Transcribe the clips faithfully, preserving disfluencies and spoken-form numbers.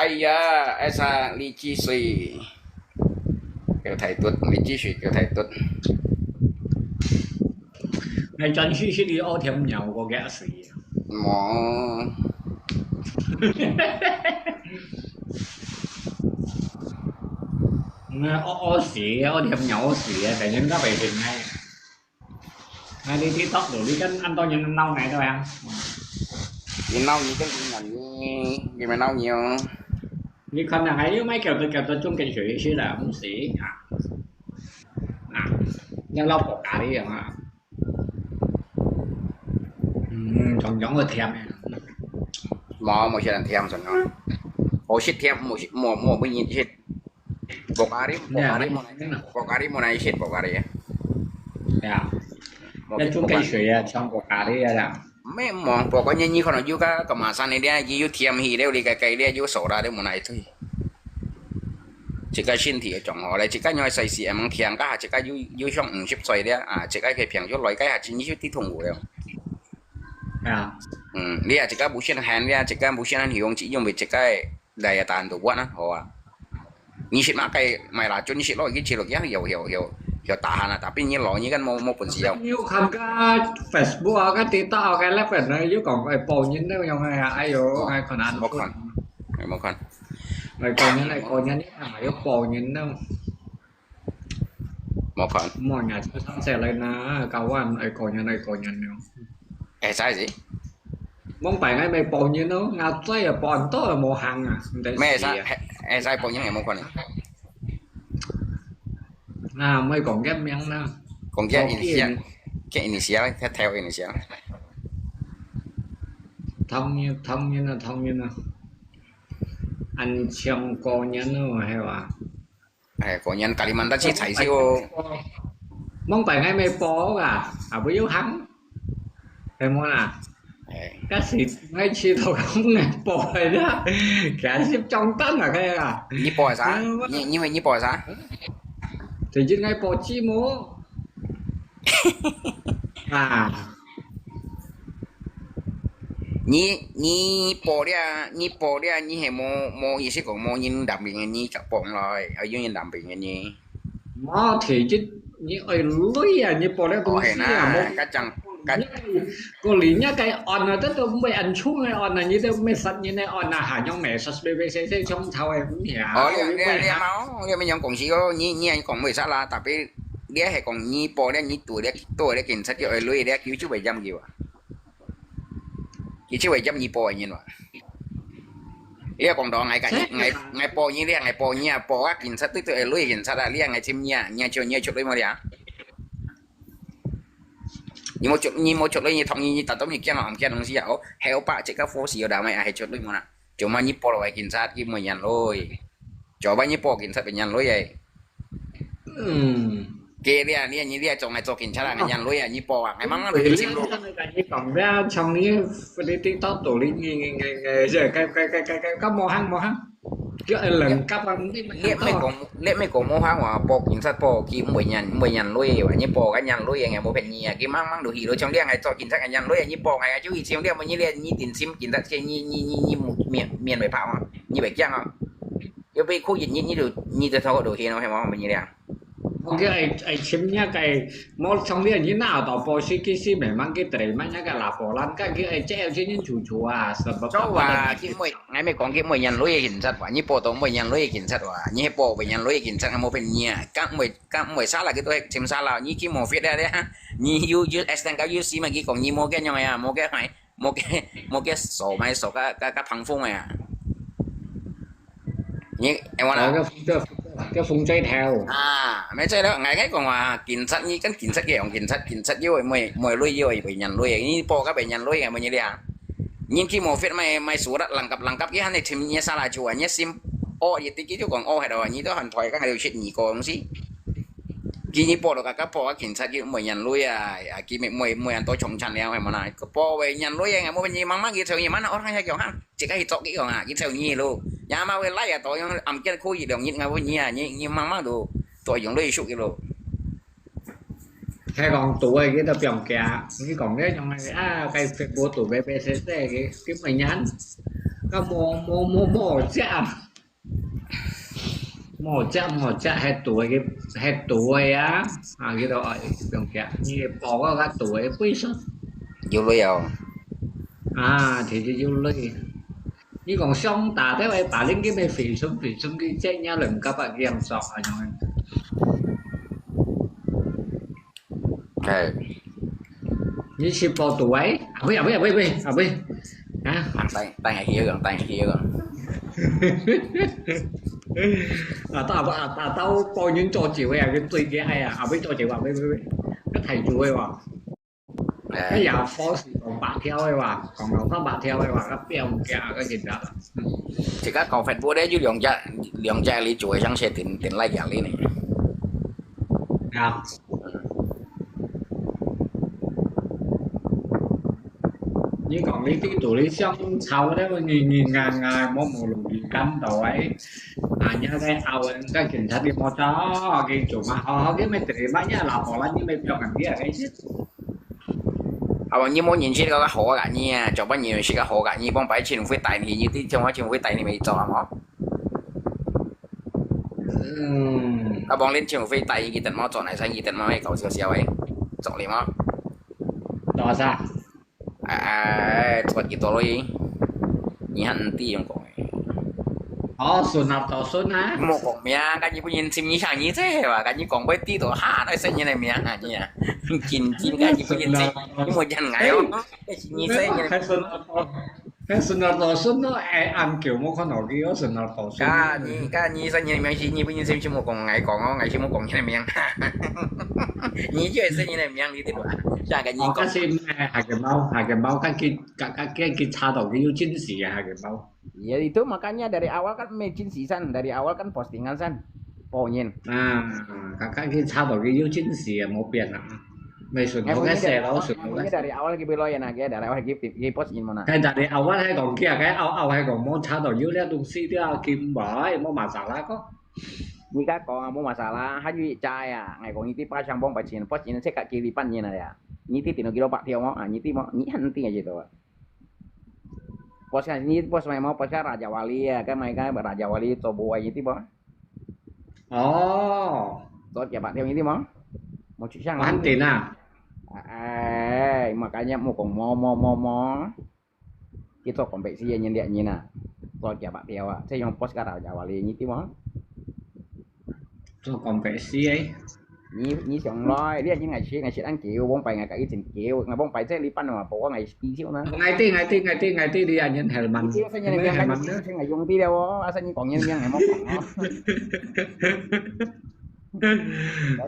哎呀，愛啥荔枝水，叫太多，荔枝水叫太多。你轉去食你屙甜尿个个水。無，你屙屙屎，屙甜尿屎啊，突然間被停哎。哎，你TikTok度，你跟恁多人鬧你對啊？你鬧你跟你鬧你，你咪鬧你哦。你看啊，還有賣叫做叫做中間水一些啦，毋使啊。啊，你老婆咖哩啊。嗯，同樣个甜个。無，無食人甜，真个。無食甜，無食，無無無人食。無咖哩，無咖哩，無難，無咖哩，無難食，無咖哩。對啊，那中間水啊，像無咖哩啊啦。沒無，無關鍵，你可能有个幹嘛生的咧，有甜去了，你个个咧有手啦，你無難對。自家身體个狀況咧，自家因為細時毋強，家下自家有有上五十歲咧，啊，自家个病出來，家下真係有啲痛苦了。係啊，嗯，你啊，自家無先喊，你啊，自家無先喊，用只用為自家來啊，tahan到buat啊，好啊。你食麼个買啦，就你食落去，食落去，有有有有tahan啊，tapi你老你kan無無本事哦。你有看个Facebook啊，个TikTok啊，个那邊呢，有講个報人那樣个啊，哎呦，還可能無看，無看，外國人，外國人，你看嘛，有報人呢，無看。莫呀，就上起來呢，搞完外國人，外國人了。會使是？往擺𠊎咪報人咯，𠊎再也報人到無行啊，咩會使？會會使報人有無可能？啊，毋會講个名啦。講个initial，个initial，个頭initial。唐人，唐人啊，唐人啊，恁像過年咯，係吧？哎，過年Kalimantan去採收哦。往擺𠊎咪報啊，啊，毋要行，係無啦？哎，該時𠊎試到講𠊎報个啦，其實中單啊，該啊。你報个啥？你你為你報个啥？最近𠊎報紙無？啊，你你報了，你報了，你係無無意思講無人男朋友你就報來，愛有人男朋友你。無提出你愛鐳啊，你報了哦，東西啊，係啦，無。該正該過年个案啊，得到毋會恁重个案啊，你都毋會殺人个案啊，下用message俾俾細細衝頭个咩啊？哦，你你你嘛，你咪樣講事哦，你你係講為啥啦？特別你係講你報了，你做了做了警察就愛鐳了，佢就會驗佢啊。佢就會驗你報个人啊。你講到𠊎个𠊎𠊎報你咧，𠊎報你啊，報啊警察對對愛鐳警察啊，你啊𠊎尋你啊，你啊就你啊出鐳無咧啊？你無出你無出鐳，你同意你打到你驚啊，驚東西啊，哦，還有把這個貨是有打咩啊，還出鐳無啦？就嘛你報落來警察，佢無人鐳，就把你報警察會人鐳誒。嗯。佢咧，你你你做愛做警察啊，人鐳啊，你報啊，𠊎慢慢來尋路。你講咩啊？從你你你到到你你你你你，該該該該該該無行無行，叫人急啊！你你毋係講，你毋係講無行話，報警察報，佢毋會人毋會人鐳話，你報个人鐳个，無騙你啊！佢慢慢落去咯，像你愛做警察个人鐳啊，你報个就以前你無你你你定心警察，你你你你面面會拍嘛，你會驚啊！ 有被扣一日，你就你就透過路線咯，係無？毋係咧。我叫愛愛尋那個，無從你你那到波斯基斯美滿个德美那個拉波蘭，該个愛這樣先先處處啊，什麼？做啊，佢毋會，𠊎毋係講佢毋會人類个警察哇，你報到毋會人類个警察哇，你係報毋會人類个警察，無騙你啊，敢毋會敢毋會salah佢都係尋salah，你佢無fit啊咧，你有有accident到有事嘛，佢講你無个樣啊，無个係。 無个無个手，買手个个个膨風个啊。你，哎，我啦。哦，个个个風吹頭。啊，毋係咯，𠊎个講話，警察你跟警察个樣，警察警察又會會會累又會會人累，你報个會人累个，無你咧。你去無fit買買手啦，langkap langkap，佢喊你尋你salah就啊，你心，哦，一滴佢就講哦，係咯，你都還台，剛才有食你个東西。 佢你報到个个報啊，警察佢毋會人類啊，啊佢毋會毋會人到重產了，係無啦？報會人類啊，無你慢慢佢找你，慢慢orang yang講哈，自家去做佢講啊，佢找你咯。也嘛會來啊，到用暗間可以兩日，𠊎會你啊，你你慢慢都都用類熟个咯。係講到个，佢都放假，你講个用个啊，該Facebook度白白寫寫个，佢毋會人。該無無無無隻，無隻無隻，係對个，係對个啊！啊，佢都愛用隻，你報个較對个本身。有鐳哦。啊，其實有鐳。你講想打電話打恁个咩飛出飛出去，這樣人家把佢樣做，哎呀。 哎，你是報對个？啊，喂啊，喂啊，喂喂啊，喂！啊，啊，等等下去講，等下去講。啊，打啊打到報人做酒个啊，佢對个哎呀，啊，喂做酒啊，喂喂喂，該太早个哇！該哎，也好是講白跳个哇，講老實白跳个哇，該表唔驚，該緊張啦。嗯。自家講Facebook咧，有兩隻兩隻你做个相似點點like个呢。啊。 你講你地圖你想抄咧，你你硬硬無無路去幹到哎，啊，你還在拗人家警察你莫做，佢做嘛好好，佢咪直接把你拉過來，你咪不要講別个意思。啊，你無認識个好个你啊，做乜認識个好个你，幫擺錢會帶你，你啲電話錢會帶你咪做啊無？嗯。啊，幫你錢會帶，佢等無做，哪生佢等無，搞笑笑个，做你無？做啥？ 哎，做幾多咯？你還毋知用講个。哦，孫啊，做孫啊。莫講名，該日本人尋你像你這話，該你講過知道，哈，該生人个名啊，你啊，真真該日本人尋，你莫講𠊎哦，該係你生人个。還孫啊，還孫啊，做孫咯，哎，恁久無看到佢，哦，孫啊，做孫。該你，該你生人个名係日本人尋，莫講𠊎講哦，𠊎係莫講你个名。你就係生人个名，你知道吧？下個人講。哦，該係，哎，下個貓，下個貓，該佢 該該該佢查到佢有近視啊，下個貓。Ya, itu makanya dari awal kan may近視san, dari awal kan postingan san. Ponyin. 啊，該該佢查到佢有近視啊，無變啊。咪順頭該寫咯，順頭該寫。Dari awal佢會來啊，佢dari awal佢佢 post in 嘛啦。該dari awal係講佢啊，該拗拗係講無查到有這東西，對啊，佢毋會，無masalah个。你該講啊，無masalah，還有一隻啊，𠊎講你知巴上幫白錢，post in check佢幾百年了呀，你知電腦幾多百條無？啊，你知無？你肯定係知道啊。 Post kan, ni post mai mo, post kan Raja Wali ya, kan mai kan Raja Wali to buai itu mo. Oh. Tot ya Pak Tiong itu mo. Mo cucang. Mantin ah. Ai, makanya mo kong mo mo mo mo. Kita kompetisi ya nyen dia nyen ah. Tot ya Pak Tiong ah. Saya yang post kan Raja Wali itu mo. 做講白事誒。你你上來，你係𠊎識，𠊎識恁久，往擺𠊎甲以前久，𠊎往擺這禮拜嘛，無過𠊎知少呢。𠊎知，𠊎知，𠊎知，𠊎知，你係人Helman，你知，你係人Helman呢？你係用知了哦，啊，所以你講人名，𠊎莫講哦。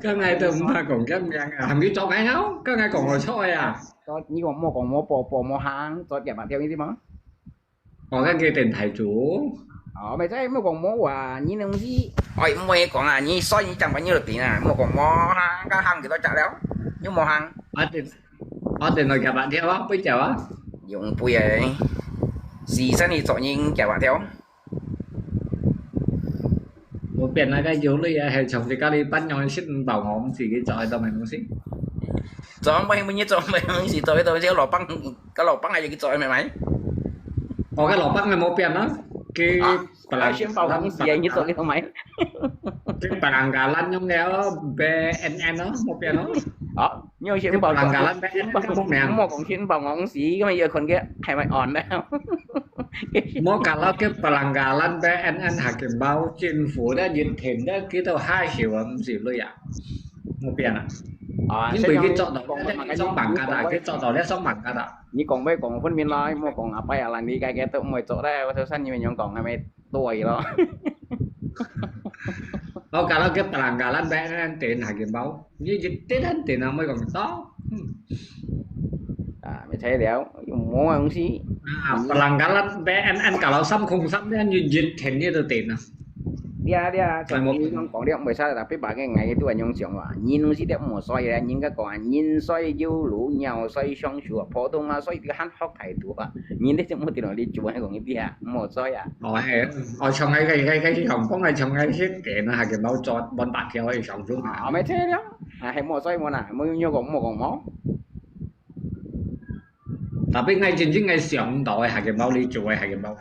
該𠊎都毋怕講人名啊，還佢做𠊎好，該𠊎講我錯啊。你講莫講莫播，播莫行，做點啊，聽意思嗎？ 哦，該佢電台主。哦，毋使，莫講無話，你兩字。哎，毋會講啊，你所以你講朋友就變啊，莫講無行，該行幾多隻了，又無行。啊，電，啊，電台夾白條啊，八隻啊。用背誒，時常你做人夾白條。我變那個有類啊，還從這個裡搬用新包我們自己找得到的東西。做麼个你做麼个東西，做个東西，老闆 該老闆還有去做M M I？哦，該老闆還無變啊，佢啊，白人先報公司啊，你做个做麼？佢白人家咱用了B N N咯，無變咯。好，你有先報，白人家咱B N N無名。莫講先報公司，因為要看佢係咪on了。莫搞到佢白人家咱B N N下緊包，政府的一天的，佢都還係我們是累啊，無變啊。啊，因為佢做到，所以講，上班噶啦，佢做到咧上班噶啦。 你講咩講分明啦，莫講阿伯阿蘭你該个都毋會做咧，我就算你們用講，係咪對咯？我搞到佢白人家咱B N N電下緊包，你一啲人電啊，莫講到。嗯。啊，毋使了，又無東西。啊，白人家咱B N N搞到三空三呢，你一天你都電啊。 對啊，對啊，哎，我像你講講了，毋會差，tapi bagi𠊎都係恁樣想哇。人係得莫衰咧，人家講啊，人衰有路，鳥衰上樹啊，普通話衰就還好態度啊。人咧就莫聽到你做，還講一啲啊，莫衰啊。哦，係，哦，像係，係，係，係，像講係，像係，識嘅，那下緊包做，搵白條，係上樹啊。啊，毋係了，啊，係莫衰莫啦，莫用講，莫講莫。Tapi ngai cincin ngai siang tau eh, hake mau li cu eh, hake mau.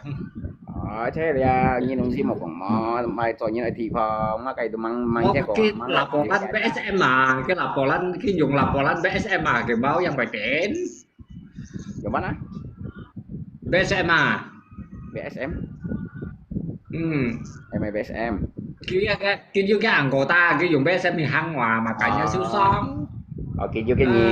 Oh, cek ya, ni nung si mo kong mo, mai to ni ti pa, ma kai tu mang mang cek ko. Laporan B S M ah, ke laporan, ke yung laporan B S M ah, hake mau yang bai ten. Yang mana? B S M ah. B S M? Hmm. M B S M. Kêu ya ke, kêu ya ke anggota, kêu yung B S M ni hang wa, makanya susah. Oh, kêu ya ke ni.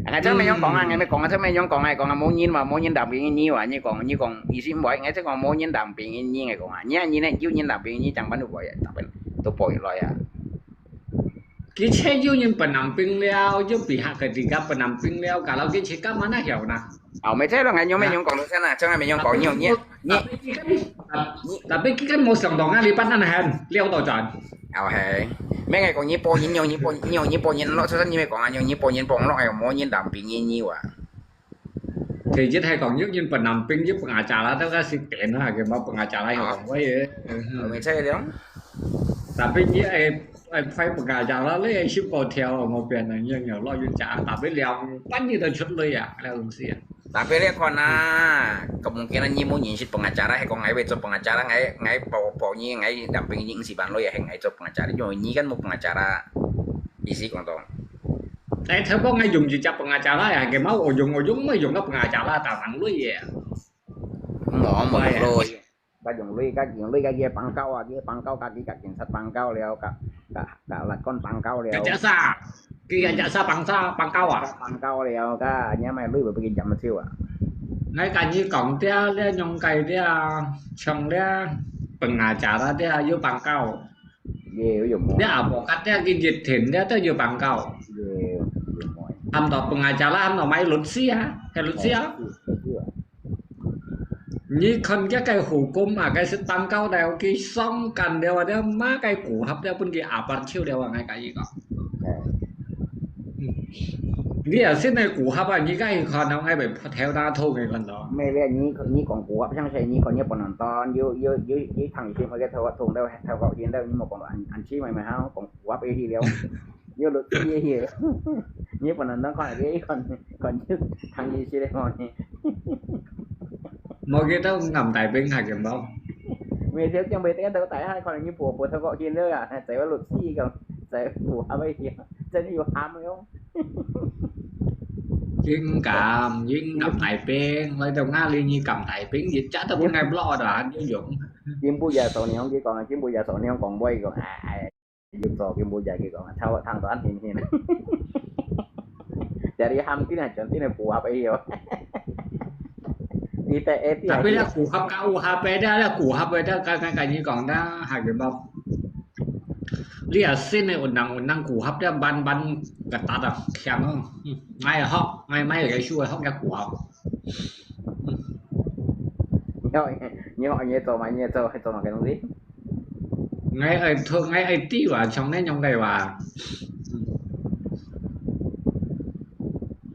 Ngai cek mai yong kong ah, ngai mai kong ah, cek mai yong kong ah, kong ah, mo yin wa, mo yin dam ping ni wa, ni kong, ni kong, isi mo, ngai cek kong mo yin dam ping ni ngai kong ah, ni ni ne, yu yin dam ping ni, jang ban tu boi, jang ban tu boi lo ya. Kiche yu yin penam ping liao, yu pihak ketika penam ping liao, kalau kiche kam mana hiao na. Oh, mai cek lo ngai yong mai yong kong lo sen na, cek mai yong kong ni ni. Tapi kita mau sang dong ah lipat nan han, liao to jan. Oh, hey. Mai ngai kong ni po yin yong ni po ni yong ni po yin lo, sen ni mai kong ah yong ni po yin pong lo, ai mo yin dam ping ni ni wa. Thì chứ hay còn nhất nhưng mà nằm pin với bằng acara đó cái sự kiện đó cái mà bằng acara hay còn với Mai cek liao. Tapi ni ai ai phải bằng acara đó lấy ai ship có theo một bên là nhưng nhiều lo yun trả tapi liao bắn như tao chút lui à là không gì à. Tapi lihat kau na, kemungkinan ni mo yin sit pengacara, hai kong ngai wei pengacara, ngai ngai po po ni ngai damping ni si ban lo ya, hai ngai pengacara, yo ni kan mo pengacara, isi kong tong. Ai thơ có ngai dùng gì chắc bằng acara à cái máu ổ dùng ổ dùng mới dùng cái bằng acara ta thằng lui à. Mo mo lo. Ka yung lui, ka yung lui, ka kia pangkau ah, kia pangkau, ka kia ka cảnh sát pangkau liao, ka ka ka lat kon pangkau liao. Cái sa, cái cái sa bằng sa bằng cao à. Pangkau liao, ka nya mai lui ba pergi jam siu ah. Ngay cả như cộng tia lia nhung cái tia chong lia bằng acara tia yu bằng cao. Ye, yu mo. Lia bộ cắt tia cái nhiệt tình tia tia yu bằng cao. Ye, yu mo. Ham to bằng acara ham to mai luật sư à, hay luật sư à. Ni khon kia cái hủ cốm à, cái sự tăng cao đeo cái song cần đeo đeo má cái củ hấp đeo pun cái à ban chiêu đeo ngay cái gì có. Ni à xin này củ hấp à, ni cái khon nó ngay bị theo ta thu cái con đó. Mai lia ni ni kong củ hấp sang sai ni kong ni pon non ton, yu yu yu yu thang yu sin mai cái thâu thùng đeo thâu kau yin đeo ni mo kong an an chi mai mai hao kong củ hấp ai hi liao. Yu luật sư ye hi. Ni pon non ton kong ai kon kon yu thang yu si liao ni. Một cái tao ngầm tài binh hạt kiểm bao. Mai theo kiang bai tia tao tai hai kon ni po po thâu kau yin đeo à, sai wa luật sư kong sai củ hấp ai hi. Sai ni yu ham liao. Yên cảm, yên cảm tài binh, lấy tao ngã li như cảm tài binh, dịch chắc tao cũng ngay blog đó, anh yu dùng. Kim bu ya so ni hong ki kong, kim bu ya so ni hong kong boi kong. Ai ai. Yu so kim bu ya ki kong, thâu thang to an hin hin. Jadi ham tin ah, chon tin ah, phù hợp ai yo. Đi tại ép Tapi là củ hấp cao hấp bé đó, là củ hấp bé đó, cái cái cái như còn đó, hạt kiểm bao. Lia xin này ổn năng ổn năng củ hấp đó, ban ban cái tát à, khiang. Ngay hấp, ngay mấy cái su hấp cái củ hấp. Rồi, như họ như tôi mà như tôi tôi mà cái gì? Ngay ai thôi, ngay ai tí và trong đấy nhung cái và.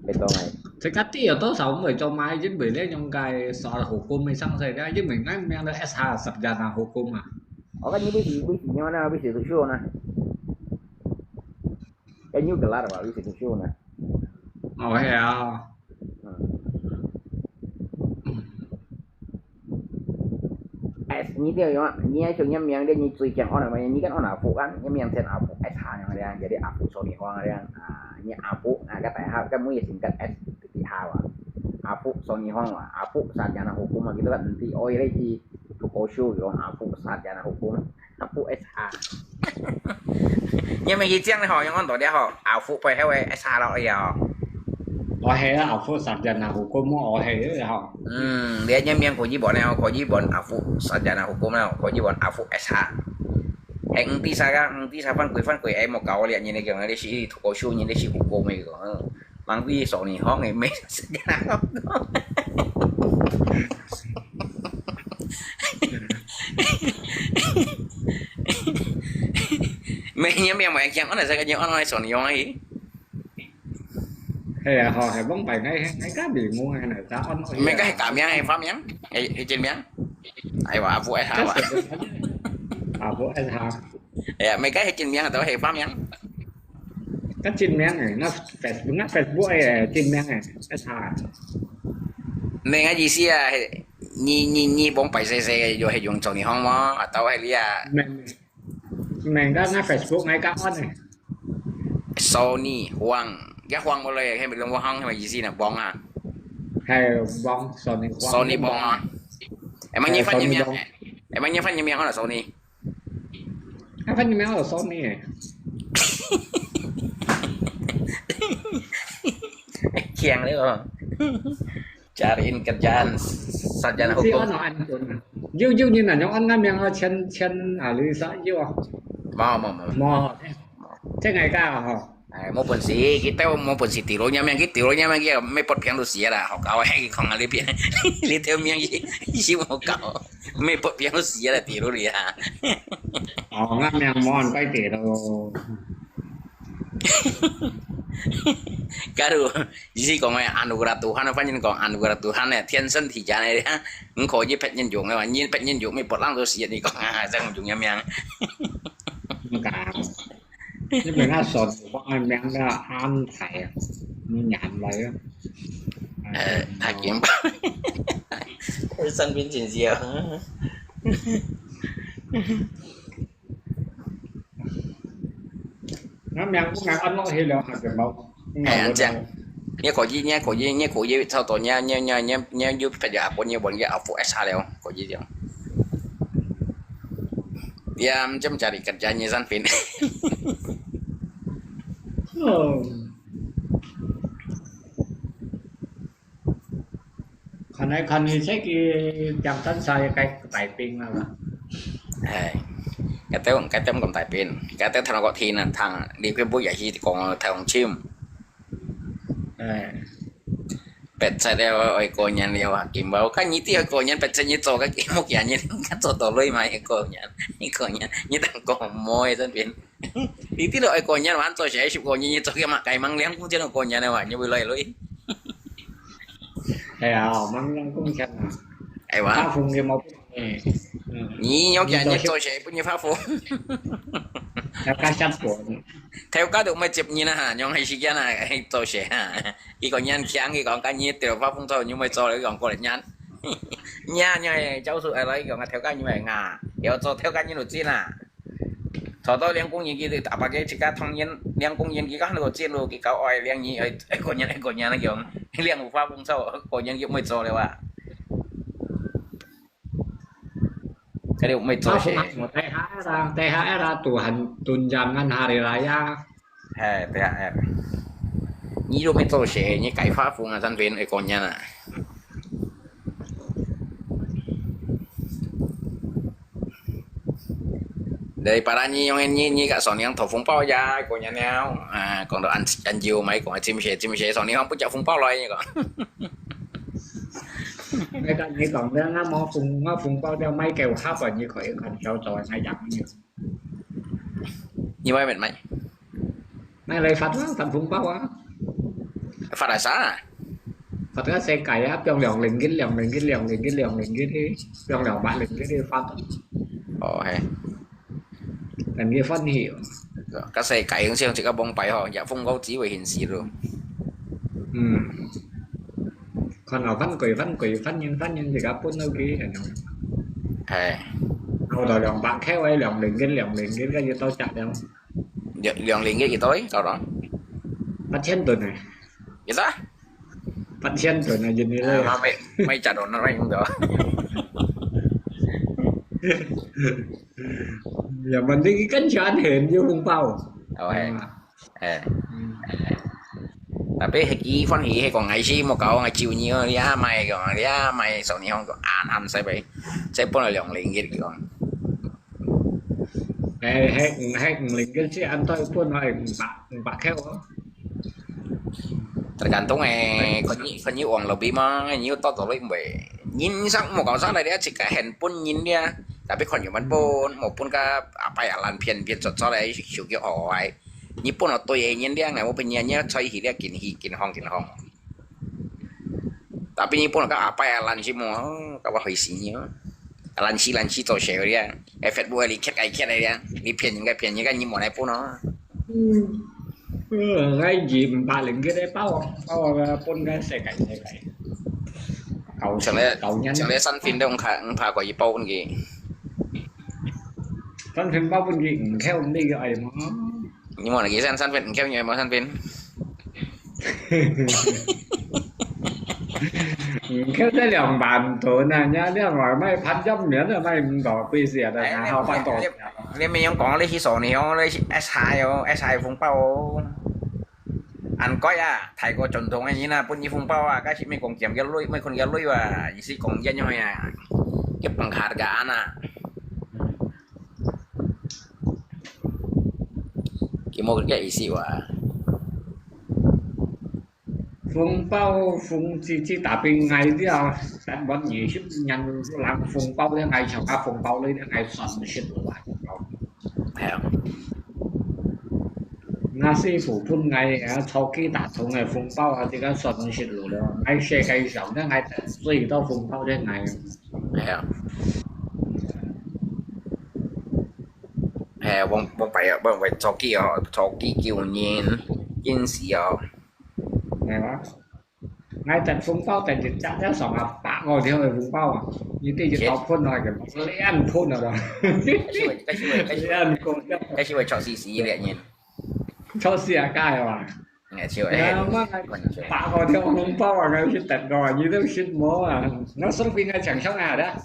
Cái tôi này. Thế các tí ở đó sao mới cho mai chứ bị lấy nhung cái sao là hộp cơm mới sang sai đó chứ mình ngay miệng đó S H sập ra là hộp cơm mà. Ở cái như biết gì biết gì nhau nè, biết gì tụi xưa nè. Cái như cái lá rồi biết gì tụi xưa nè. Ồ hay à. S 你这样，你还像你名的，你最近安了嘛？你跟安了福安，你名称阿福 S 哈样的，jadi阿福说你话的，啊，你阿福啊，个大哈，个每个性格 S 的哈哇，阿福说你话哇，阿福啥家那 hukum 嘛，kita kan nanti oh ini si tukoshu yang afu saja na hukum, afu S H. 你们去讲的吼，用很多的吼，阿福背后的 S H 了呀。我係啊，阿福sarjana hukum，我係啊吼。嗯，你人民可以问了，可以问阿福 sarjana hukum 了，可以问阿福 S H。哎，你第三个，你第三犯规犯规，哎，莫搞我了，你那个，你是 tukoshu，你那是 hukum 那个，嗯，浪费少年行的没时间。没，你没有没讲，我那这个你安排少年行而已。係啊，吼，係往擺𠊎𠊎家己摸係哪隻安排啊？没个係假名，係花名，係係真名。哎呀，阿福哎哈哇。阿福哎哈。哎呀，没个係真名，都係花名。个真名誒，那Facebook，那Facebook誒，真名誒，哎哈。你个意思啊，係你你你幫擺細細个，又係用Sony Home無？啊，到係你啊明明个那Facebook𠊎个安呢，，Sony Home，个Home無咧，係咪用Home係咪意思呢？幫啊係幫Sony幫，Sony幫啊。係咪你翻譯名？係，Sony幫。係咪你翻譯名好了Sony？啊，反正名有Sony个。強了哦。Cariin kerjaan sarjana 你 hukum。安安安，有有人啊，用安个名啊，千千啊，你说有啊，無無無。无，这个个吼，哎，無本事，佢兜無本事，丟了人名，佢丟了人名，佢乜不平都死啦，好搞啊！佢講啊，你變，你條命佢佢無搞，乜不平都死啦，丟了你啊！哦，安名无人改地咯。假如意思講个anugerah Tuhan，反正講anugerah Tuhan呢，天生地家呢，你可以別人用个嘛，你別人用，乜不讓都死，你講啊，這樣用个名。咁讲，你明下说我个名个安排啊，你眼来啊。呃，太勁吧。我生病真是啊。那名我名安落去了，还是冇。哎呀，这样，你可以，你可以，你可以差不多，你你你你你有比较阿婆，你问个阿婆哎啥了，可以这样。Ya, macam cari kerjanya sampai. 哦。看来看去，这个江山赛该大兵了啦。哎，kata kata bukan tapi, kata tanah kok tina tang, di pun bu ya hi kong tang chim. 哎，别在了外国人了啊，金包，看你对外国人，别在你做个金包，给人家做到累嘛，外国人，外国人，你当讲妹这边。你对了外国人，完做些十个人，你做个嘛，该忙两公斤的外国人的话，你会累累。哎呀，忙两公斤啊，哎哇，发疯个毛病。嗯，你要给人家做些，不你发疯。要干下做呢。头家都没接你了哈，用黑时间啊，做些哈。一个人强，一个讲你对发疯做，你没做了，讲过来人。你啊，你教授哎来讲啊，头家你没啊，要做头家你都进啊。做到两公斤几的，阿爸给自家同人两公斤几个那个进路，给搞爱两年，哎，哎，个人哎个人那种，两无发疯做，个人又没做了啊。这里没做些。Apa mo, T H R ah, T H R ah, Tuhan tunjangan hari raya. 哎，对啊，哎，你都没做些，你该发疯啊，三边哎，个人啊。Daripada你用你你个手娘讨红包呀，个人了，啊，讲到安安久买讲，进些进些，手娘不交红包来，你讲。你讲你讲了，我冇红，我红包了，买给我下半日可以看小做，我养你。你买没买？买来发啦，发红包啊！发了啥？发个世界啊，放两零一，两零一，两零一，两零一，放两百零一发。哦嘿，人个欢喜。个世界好像这个蒙牌吼，也风高只为现实咯。嗯。看到翻鬼翻鬼翻人翻人，自家搬到去，嘿，后头两百块位，两零一，两零一，个就到家了。两两零一一对，搞到八千吨啊，一啥？八千吨啊，人个啊，嘞。妈没没加到那没用的。也问你跟钱很有红包。哦嘿，啊哎。嗯。Tapi heki fan hi he kong ai si mo kau ngai chiu ni ya mai kong ya mai so ni hong kong an an sai bai. Sai pun la liang ling git kong. 哎，还还五零个是按照一般来五百五百块哦。 Tergantung eh, kau ni kau ni uang lebih mah, ni tao tao lebih bai. Nyin sang mo kau sang lai dia cik handphone nyin dia. Tapi kau nyu man pun, mo pun ka apa ya lan pian pian cot cot lai siu kiu oh ai. Ni pun oh toi eh nyin dia ngai mo pun nyin nyin choi hi dia kin hi kin hong kin hong. Tapi ni pun ka apa ya lan si mo, ka ba hoi si ni. Lan si lan si to share dia. Eh, Facebook li kiat ai kiat ai dia. Ni pian nyin ka pian nyin ka ni mo lai pun oh. 嗯，呃，我二五百零个咧包啊，包啊，分个世界世界。舊，像你，舊人。像你身份都毋怕，毋怕過去報分佢。身份報分佢，毋扣你个愛嘛。你問佢身，身份，毋扣你愛無身份？毋扣得兩萬多呢，人家兩萬賣潘金蓮都賣毋到，貴死啊！哎，還好辦到。你，你，你毋好講你去索尼哦，你去S I哦，S I紅包哦。恁貴啊，大過總統个人啊，分你紅包啊，該係毋係講減个鐳，毋係講个鐳啊，意思講一樣啊，一般客个安啊。佢無个意思哇。紅包紅紙紙打俾𠊎了，三萬二十年人紅包了，𠊎搶下紅包了，𠊎損失了啊！係啊。那師傅分𠊎啊，超級大桶个紅包啊，這個損失了，𠊎世界上，𠊎最多紅包了𠊎。係啊。係，往，往擺啊，往，往超級哦，超級救人，真是哦。 係嘛？𠊎擲紅包擲一隻，隻上下百個條个紅包啊！你對一道噴落去，連噴啊都。該係會，該係會，該係會，連噴。該係會著死死个人。著死啊，該係嘛？哎，就會。哎呀，𠊎百個條紅包啊，𠊎去擲過，你都食無啊？𠊎身份个強項啊，得啊。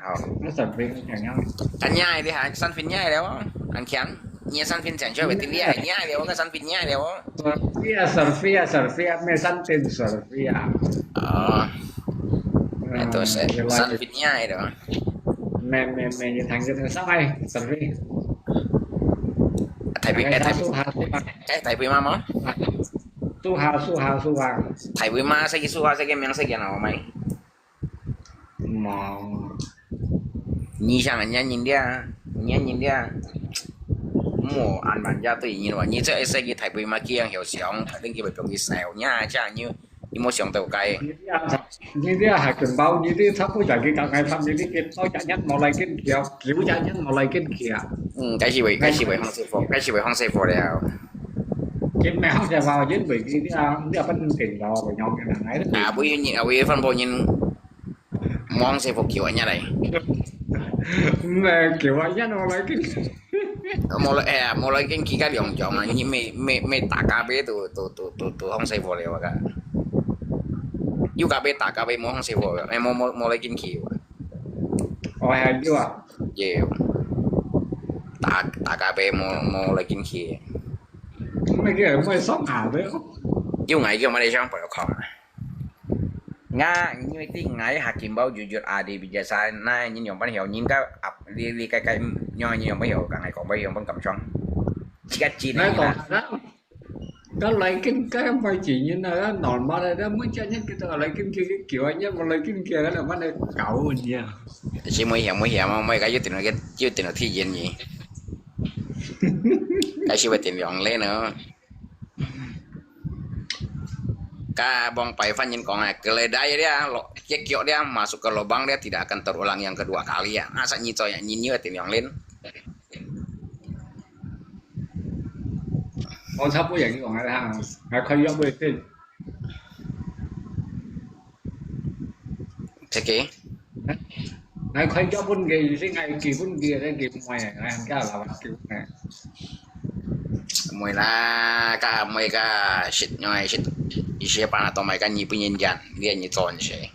好。𠊎身份个強項。恁樣个，你還身份樣个哦，恁強。 你个身份證就會得了，你个了，我个身份你个了哦。Survey啊，survey啊，survey啊，咩身份survey啊？哦，嗯，都係原來係身份你个了。咩咩咩，你聽佢上來survey。大飛，哎，大飛，大家數下數下，哎，大飛媽媽？數下數下數下。大飛媽，識佢數下，識佢名，識佢好無？ 無。你想人家人家，人家人家，莫安人家對人話，你這一世紀大飛嘛，既然有想，肯定佢會放佢笑，你啊，這樣你，你莫想到該。你這下根本，你這差不多就係講，哎，他們這個到家人無來跟佢啊，九家人無來跟佢啊。嗯，該係會，該係會放師傅，該係會放師傅了。佢毋係放師傅，因為佢這，這本定了，會用个，哎。啊，不然你，啊，不然放波人。 望師傅叫人家來。毋係，叫人家無來跟。無來，哎呀，無來跟佢个兩種啊，你每，每，每打咖啡都，都，都，都，都放師傅了，我講。有咖啡打咖啡無放師傅了，哎，無，無，無來跟佢。哦，還有啊。有。打，打咖啡無，無來跟佢。毋係叫，毋係上下个。有，𠊎叫麼个想不要看啊。 𠊎，因為對𠊎客家話有有啊，你比較差，那人樣般曉，人家啊，你，你該該，樣人樣般曉，講，𠊎講般樣般感想。自家知呢。𠊎講，該來跟，該外地人啊，該normal个，該每隻人佢都來跟佢，佢叫啊，人無來跟佢，該兩班來搞你啊。係每曉每曉嘛，每個有定个，有定个體驗呢。該係會定量咧呢。 Ka bông pai Phan Nhin kong ah, keledai dia, lo, kiok dia masuk ke lubang dia tidak akan terulang yang kedua kali ya. Asa nyi coy, nyi nyi tin yong lin. 我差不多也講了哈，還可以要不要變？ Sige. 𠊎看腳本个意思，𠊎基本个，該基本个，𠊎喊佢老板叫个。Mui lah, ka mui ka shit nyoi shit. Isi pa na to mai ka nyi pinyin jan, dia nyi ton she.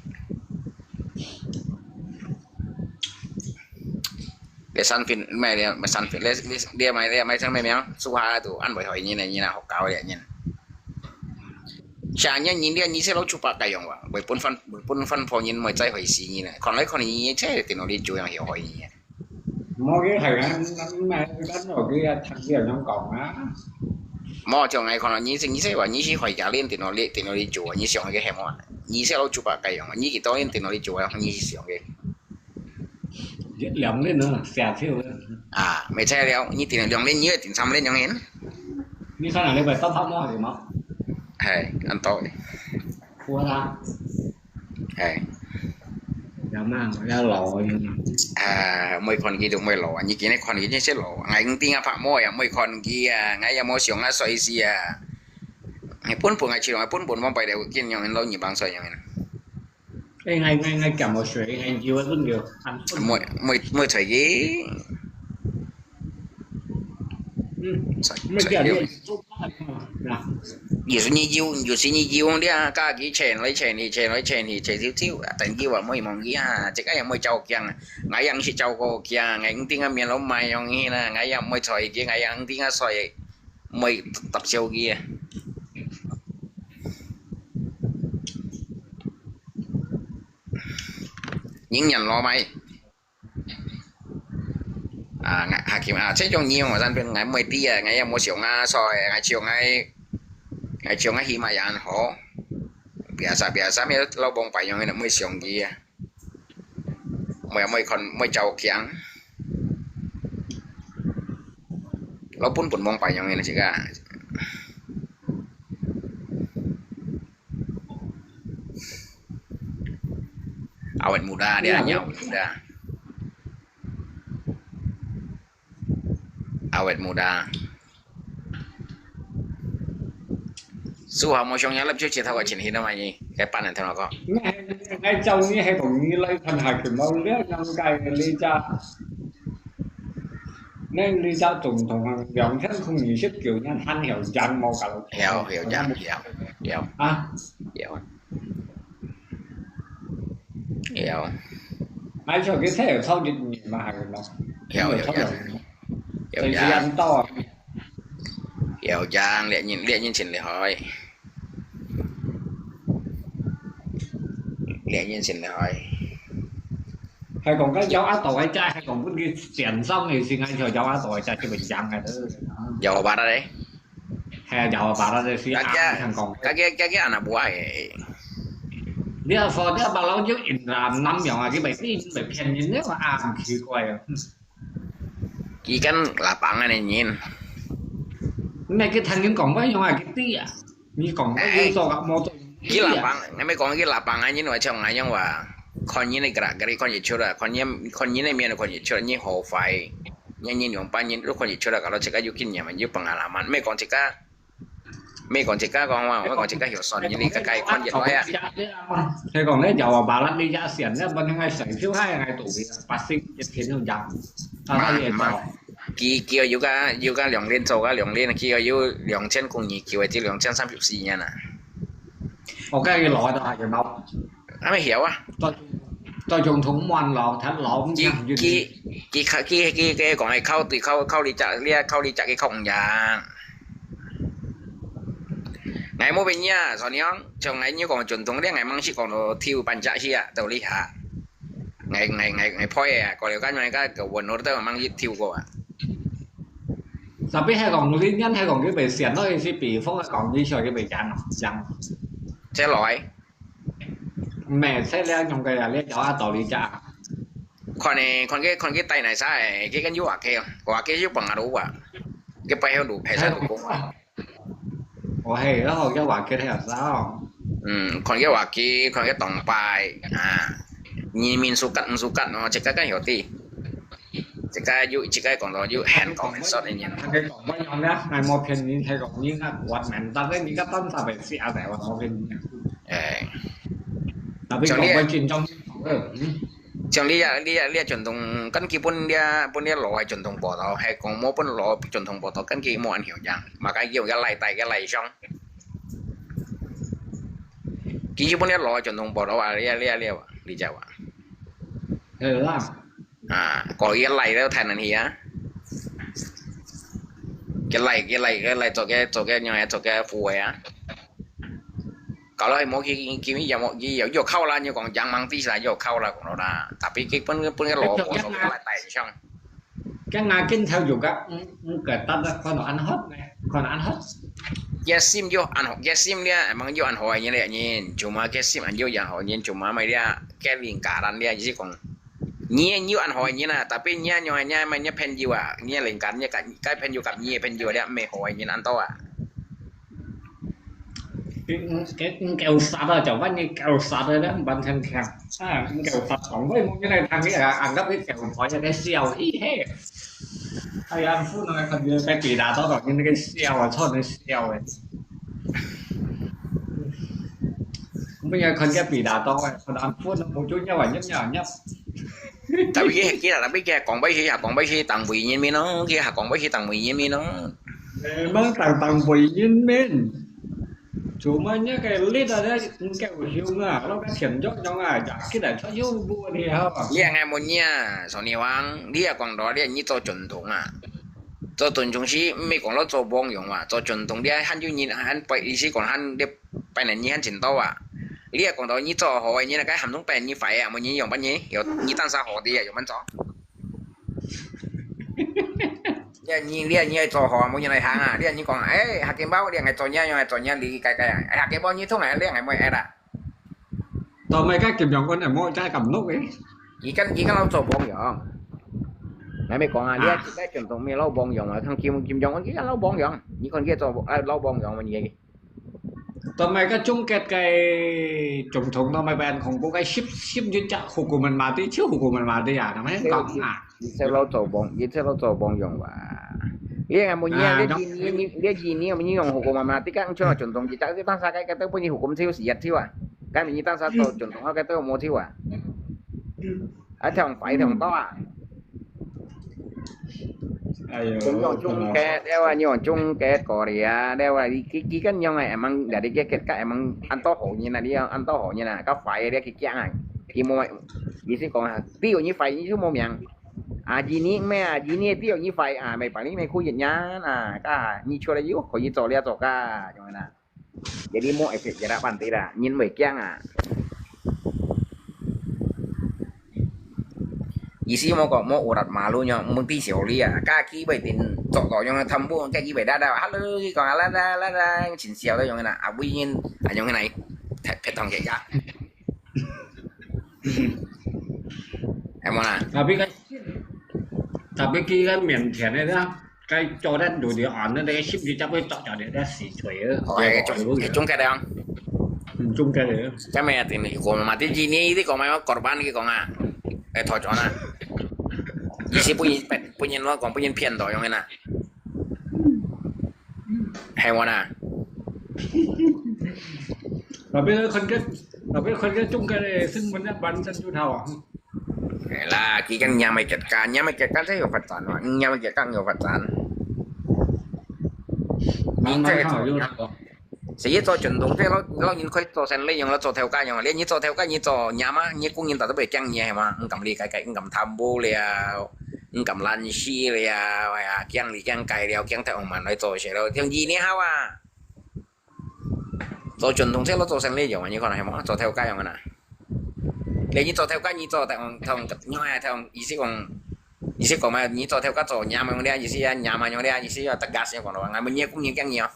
Dia san fin, mai dia, mai san fin, dia, dia mai, dia mai san mai miang, suha tu, an bai hoi nyi na, nyi na hok kau dia nyi. Siya niya nyi dia nyi se lo chupa kayong wa. Bai pun fan, bai pun fan pho nyin mai chai hoi si nyi na. Kon lai kon nyi che te no li ju yang hio hoi nyi. 無佢係啊，毋係，毋係，佢啊，聽佢樣講啊。無，像𠊎看到你，你這話，你是回家練電腦，練電腦你做，你想个係無？你是老主把該樣，你幾多練電腦你做啊？你是想个？兩年啊，下手啊。啊，沒差了，你電腦兩年，你要電三年兩年。你上兩禮拜到他媽係嗎？係，恁多个。我啦。 哎。有嘛，有老个嘛。啊，每看佢都每老啊，你今日看佢真係老啊，𠊎五點啊拍摩啊，每看佢啊，𠊎也無想啊，衰死啊。你本本啊，去了，本本往擺了，見樣老二幫衰樣。哎，𠊎，𠊎，𠊎減个水，𠊎油个分佢，還分。毋會，毋會，毋會隨佢。嗯，毋係減油。有時你油，有時你油，你啊，加佢change來change去，change來change去，change少少，啊，等油啊，毋會忘記啊，這個也毋會照鏡啊，𠊎樣識照過鏡，𠊎一定个面攏賣樣去啦，𠊎也毋會睬佢，𠊎樣一定个衰，毋會搭笑佢啊。人人攞賣。 啊，𠊎，下去啊，這種人我真係𠊎毋會知啊，𠊎也無想啊，所以𠊎像𠊎，𠊎像𠊎起碼也還好，biasa biasa，乜老往擺樣个，毋會想佢啊，毋會，毋會看，毋會照鏡，老本本往擺樣个，自家。 Awet muda dia, awet muda. Awet muda. Su hao mo shong ya lep chu chi thao ka chin hin ma ni. Cái bạn này thằng nào có. 你係，你係照你係同你來看下佢冇了，應該你家，你，你家總統啊，兩千空二十九年還曉講冇搞。曉，曉講，曉，曉。啊？曉。 有。買出去睇有超級年嘛，係咯。有，有，有。有，有。時間到啊。有，有，這人，這人真厲害。這人真厲害。係講該有阿斗个家，係講分佢選上个時間，就有阿斗个家，就會贏个。有吧，大家？ 係啊，有啊，把他的事啊，看講。該个，該个anak buah欸。你要說，你要把老友引啊，南洋啊，佢咪，佢咪騙人，你話啊，奇怪啊。佢跟lapang啊，你人。你咪去聽人講，我用啊，佢知啊。你講，我有做啊，冇做。佢lapang，你咪講佢lapang啊，人話像𠊎樣話，看人个gerak-gerik看得出啊，看人，看人个面看得出，人好壞。 人人用半年都看得出來，kalau自家有經驗，有pengalaman。毋係講自家，毋係講自家講話，毋係講自家曉算，你个該看得來啊。係講咧，有啊，把咱你家選，那不應該選，就還應該賭个，把心一天就贏。啊，那也做。佢，佢有个，有个兩年做个兩年，佢有兩千公里，佢會至兩千三十四年啊。我跟佢老到還有老。 還未曉啊。在，在總統門樓，佢老，佢，佢，佢，佢，佢講係靠對，靠，靠你隻，你啊，靠你隻，佢靠毋贏。𠊎無變樣，所以講，像𠊎你講總統咧，𠊎吂識講到挑半隻去啊，道理下。𠊎，𠊎，𠊎，𠊎配啊，過了間，𠊎个，个問我都吂識挑過啊。Tapi係講，你人係講佢被選到一些比方來講，你想佢被贏咯，贏。這來。 毋係，這了用个啊，你有啊道理啫。看呢，看佢，看佢帶哪儕，佢跟有話題哦，話題有幫下路啊，佢背後路陪下路工啊。哦，係，然後有話題係啥哦？嗯，看佢話題，看佢動態啊，人民suka毋suka哦，自家更曉得。 自家有，自家講到有很講很爽个人。佢講乜樣咧？𠊎無騙你，佢講你啊，活蠻大个，你个當時被死啊，大話無騙你啊。誒，Tapi講佢尊重，嗯。像你啊，你啊，你啊，總統，根據本你啊，本你老个總統報道，係講無本老總統報道，根據無恁曉樣，嘛該叫个來帶个來上。其實本你老个總統報道啊，你啊，你啊，你啊，你知無？係啦。 啊，過去个來都太難去啊。个來，个來，个來做个，做个，用來做个副个啊。搞到無去，去，去，也無，也有，有靠啦，你講洋忙地啦，有靠啦，講到啦。Tapi佢本，本个老婆，做个來帶上。跟阿金頭有个，嗯，嗯，个，但是看到恁好呢，看到恁好。Cái sim有恁好，cái sim咧，emang有恁好个人咧，人，cuma cái sim有恁好，人，cuma mai咧，cái lingkaran咧，意思講， 你有恁好个人啊，tapi你用你，你朋友啊，你鄰家，你个，个朋友佮你朋友了，毋係好个人恁多啊。佢，佢，佢狗殺啊，就問你狗殺啊，你毋敢聽聽。啊，佢狗殺講，喂，無你來聽佢啊，安到佢狗婆在該笑，嘿嘿。哎呀，不能看見被比打到，你那個笑啊，臭人笑欸。毋係看佢比打到誒，看佢分都無就入啊入入入。Tapi佢佢tapi佢講白係講白係當為人民咯，佢講白係當為人民咯。誒，乜當當為人民。Cuma nya cái lít啊，你夠凶啊，老个錢足用啊，食起來出又無問題哈。你係問你啊，Sony Wang，你也講到你你做總統啊，做總統係毋係講到做幫用啊，做總統你還有人還意思講還你 拜年你還真多啊！你也講到你做好个，你那个還中拜年壞啊，無人用，拜年有你單啥好的啊，有乜做？你你你你愛做好啊，無人來行啊！你你講，哎，客家包你愛做你用愛做你理解解啊！哎，客家包你通啊，你愛無愛啦？到尾个金融官就無再敢錄个。佢跟佢跟老做幫用，你咪講啊！你你全部咩老幫用啊？看金金融官佢跟老幫用，你看佢做啊老幫用嘛你？ Tama ka chungket kay Chongchong tama ban khủng bố kay sip sip jut chak hukuman mati, chiu hukuman mati ya, namanya kong ah. Ito lo tobong, ito lo tobong yung wa. Liang amo niya, liang jini, liang jini amo niya yung hukuman mati ka, ang chuna Chongchong jita, ito tang sa kay kato po ni hukum chiu siat chiu ah. Kami ni tang sa to Chongchong kato mo chiu ah. At ang fight ang to ah. 哎喲，總用總結，了啊，你用總結過來啊，了啊，你佢佢跟樣誒，emang dari佢佢个emang安到好人啊，你安到好人啊，个壞个佢驚啊，佢無，意思講啊，只有你壞，你就無命。啊，ini咩啊，ini只有你壞啊，咪把你咪苦人呀，啊，个你出來又可以做了做个，樣啊。 Jadi mo efek jarak pantai dah, nyin wei kiang ah. Isi mo ko mo urat malu nyo mung ti siu li ah, ka ki wei tin cok to yong tam bu ka ki wei da da, hello ki kong ala da ala da, chin siu da yong na, abui nyin, a yong na, pet pet tong ke ka. Em mo na. Tapi kan, tapi ki kan 腼腆个啦。 Kay Jordan dudu an na dai sip di chap tok chak di da si choi. Oh, eh, chung, eh, chung kay dang. Hmm, chung kay dang. Kami atin ni ko mati jini di ko mai korban ki ko nga. Eh, to chona. Isi punyi punyi lo kong punyi pian to yong na. Hai wana. Tapi kon ke, tapi kon ke chung kay sing mun ban san chu thao. Lah, ki kan nyam ai ket ka, nyam ai ket ka sa yo fat san, nyam ai ket ka yo fat san. Ni sa yo. Sa ye cho chun dong sa lo lo yin khoi cho sen le yong lo cho theo ka yong, le ni cho theo ka ni cho nyam a, ni kung yin ta to be kyang ni ma, ng kam li kai kai, ng kam tham bu le, ng kam lan shi le, ya kyang li kyang kai le, kyang theo man lai cho se lo, theo yi ni hao a. 做傳統車咯，做生理用啊，你可能係無？做頭家用啊呐。你你做頭家，你做同同用啊，同意思講，意思講嘛，你做頭家做娘嘛用這意思啊，娘嘛用這意思啊，tegas講到，𠊎問你工人經驗哦。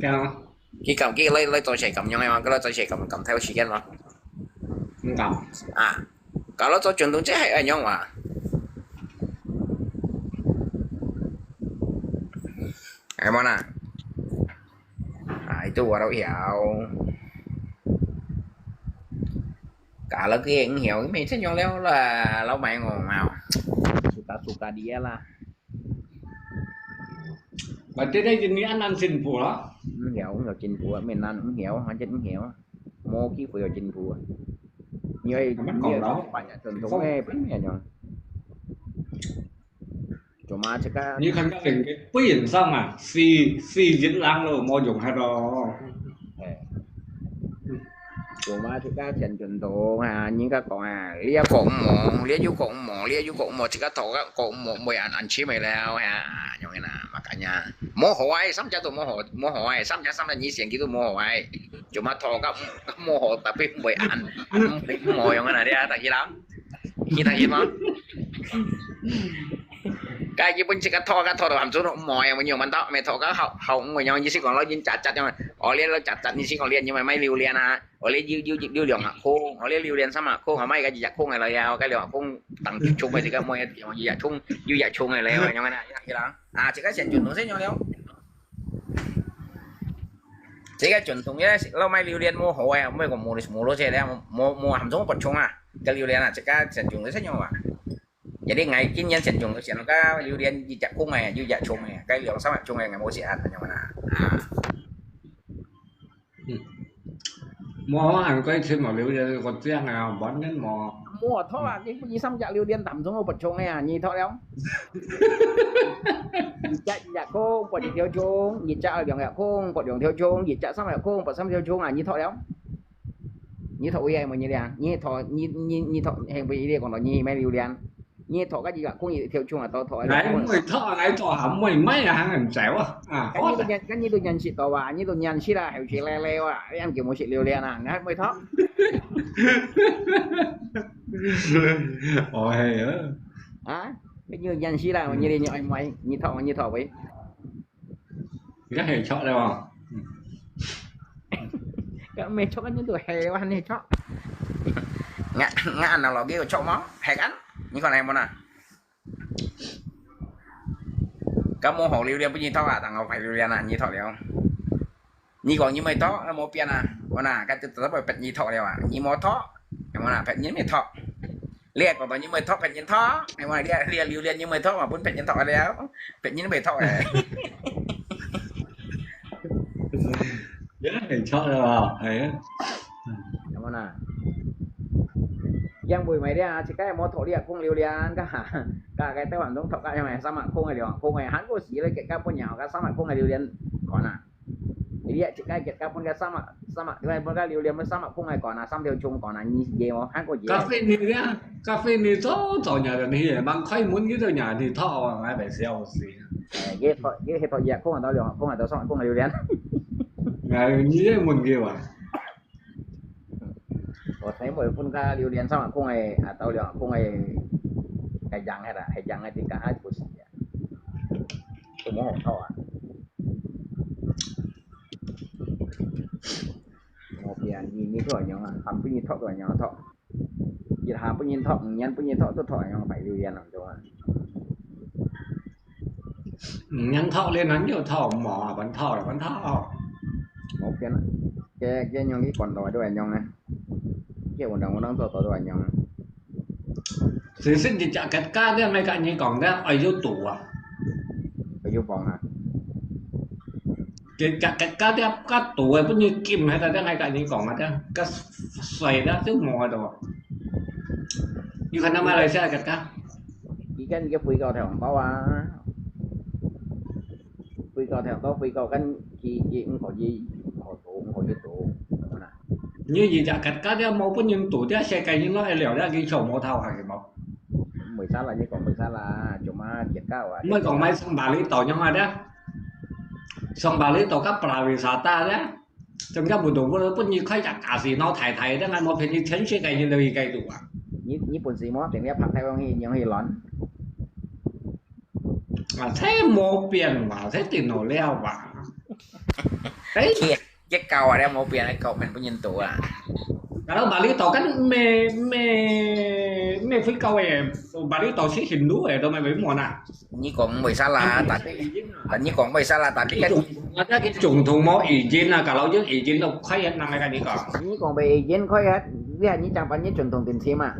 佢講，佢講佢來來做事咁樣个嘛，佢來做事咁咁偷時間嘛。毋敢。啊，搞到做傳統車係恁樣哇。 Ay mo na. Ah, itu wala hiyaw. Kalau ke ng hiyaw, may sa yung leo la, lao may ngong mau. Suka-suka dia lah. Berarti dia jenis anak sin pula. Ng hiyaw, ng hiyaw chin pua, may nan ng hiyaw, hanjat ng hiyaw. Mo ki pua chin pua. Ni ay, ni ay, pa niya tun tong eh, pa niya yung. Cuma cakap 你看到人家不認生啊，死死人人咯，無用下咯。Cuma cakap 前陣都啊，人家講啊，你一個五毛，你一個五毛，你一個五毛，自家投个個五毛，每人人千咪了啊，用个啦，makanya，無好啊，三隻都無好，無好啊，三隻三隻你選佢都無好啊，cuma投个無好，tapi每人，無用啊，你啊，大家啦。 你聽見嗎？該日本自家拖个拖到含住都無啊，有用問到，沒拖个好好無用，意思講咯，已經雜雜樣，哦，你咯雜雜，意思講你因為買榴槤啊，哦，你有有有兩百箍，哦，你榴槤三百箍，好買个一百箍个來啊，該兩百箍當足个，這個買一百箍，有一百箍个來，用个啦，一啦，啊，這個先就弄先用了。 這個傳統个，老買榴槤無好个，毋係講無無落去了，無無含種不充啊，个榴槤啊，這個傳統个先用啊。Jadi𠊎今年先用个先个榴槤一隻空个，有一隻充个，該兩三隻充个，𠊎無食啊，恁樣啊。啊。無，還過尋無榴槤，我這樣啊，完全無。無托啊，你分你三隻榴槤當中有不中个啊，你托了。一隻一隻空，不一條蟲，一隻兩條空，不兩條蟲，一隻三條空，不三條蟲啊，你托了。你托位係無你咧？你托，你你你托，係毋係你講到你買榴槤？ 你托个一个空一條蟲啊，到托啊。𠊎毋會托，𠊎托下毋會買啊，還很走啊。啊，該你都認，該你都認識到啊，你都認識啦，後生來來啊，恁久無食榴槤啊，你還毋會托？哦，係啊。啊，該你都認識啦，你你你愛買，你托，你托喂。 你看很臭对吧？該無臭，你都係，還你臭。Ngă, ngă analogi有臭無？係kan？你看係無啊？該無好榴槤分你托啊，當好壞榴槤啊，你托了。你講你毋會托，該無變啊。我啊，該就特別分你托了啊，你無托，係無啊？分你毋會托。 你還講到你毋會托別人托，係無？你你榴槤你毋會托嘛，分別人托了，別人毋會托誒。也很臭的吧？係啊。係無啊？樣會買了啊，自家無托你啊，空榴槤，該下，該該台灣人托个樣誒，三萬空个兩萬空个，還過時咧，結果分人學个三萬空个榴槤，看啊。 你啊，自家結交分个三萬，三萬，你分个榴槤，分三萬空个講啊，三條蟲講啊，你也無看過也。咖啡你啊，咖啡你早早日你去，忙開門佢都日你討啊，𠊎被笑死。誒，佢討，佢係討一空啊，到兩空啊，到三空啊，榴槤。哎，你也問佢哇？我全部分个榴槤，三空个啊，到兩空个，个樣个啦，係樣个，這个還不是啊，都無好討啊。 無變，你你都一樣啊，喊分你討都一樣討，一下分你討，五年分你討都討一樣，排榴槤啊，對吧？五年討咧，恁久討無啊？還討，還討。無變啊，佢佢樣去管到都一樣啊，佢運動運動做到都一樣啊。其實一隻結交咧，𠊎甲你講咧，愛有度啊。愛有磅啊。 佢佢佢佢佢佢肚誒，分你禁，係个，𠊎甲你講啊，佢佢水个就無个咯。你看到馬來西亞个个，佢跟佢飛到頭包啊，飛到頭包，飛到跟佢佢毋可以，毋可做，毋可以做，係嘛？你而家佢佢了無分人肚，這世界人落來了，了佢就無頭下去無？毋會使啦，你講毋會使啦，做麼結交啊？毋係講買上巴厘島樣啊，這？ 上巴厘島甲pariwisata咧，正經無度，無分你開隻casino大大咧，𠊎無騙你，全世界你都去該度啊。你你本事無，定你拍開往去，往去亂。啊，這無變嘛，這定好了吧？誒，佢佢教啊，你無變，你教變分人多啊。Kalau巴厘島kan咩咩咩飛高誒，巴厘島係Hindu誒，都毋係無啊。 你講毋會使啦，tapi，你講毋會使啦，tapi kan，ada佢總統無izin啊，kalau有izin都開一能个，你講。你講無izin開一，你還你講把你總統定性嘛？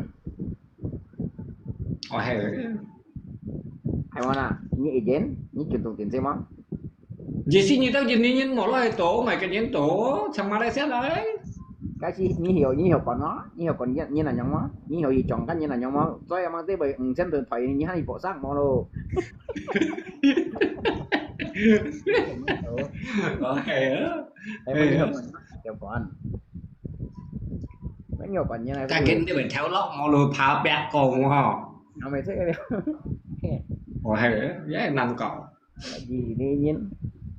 哦，係。係無啦？你izin，你總統定性嘛？Jadi你到印尼人無來到，買个人到，從馬來西亞來。Kasi你曉你曉講哦，你曉講你你哪樣嘛？你曉一種跟你哪樣嘛？所以嘛，這位五千多台，你還一百三無咯？ 哦，係啊。係，你曉講，曉講。你曉講，原來。但係你會跳落，無路爬壁講吼。我咪這個了。哦，係啊，也難搞。你你人，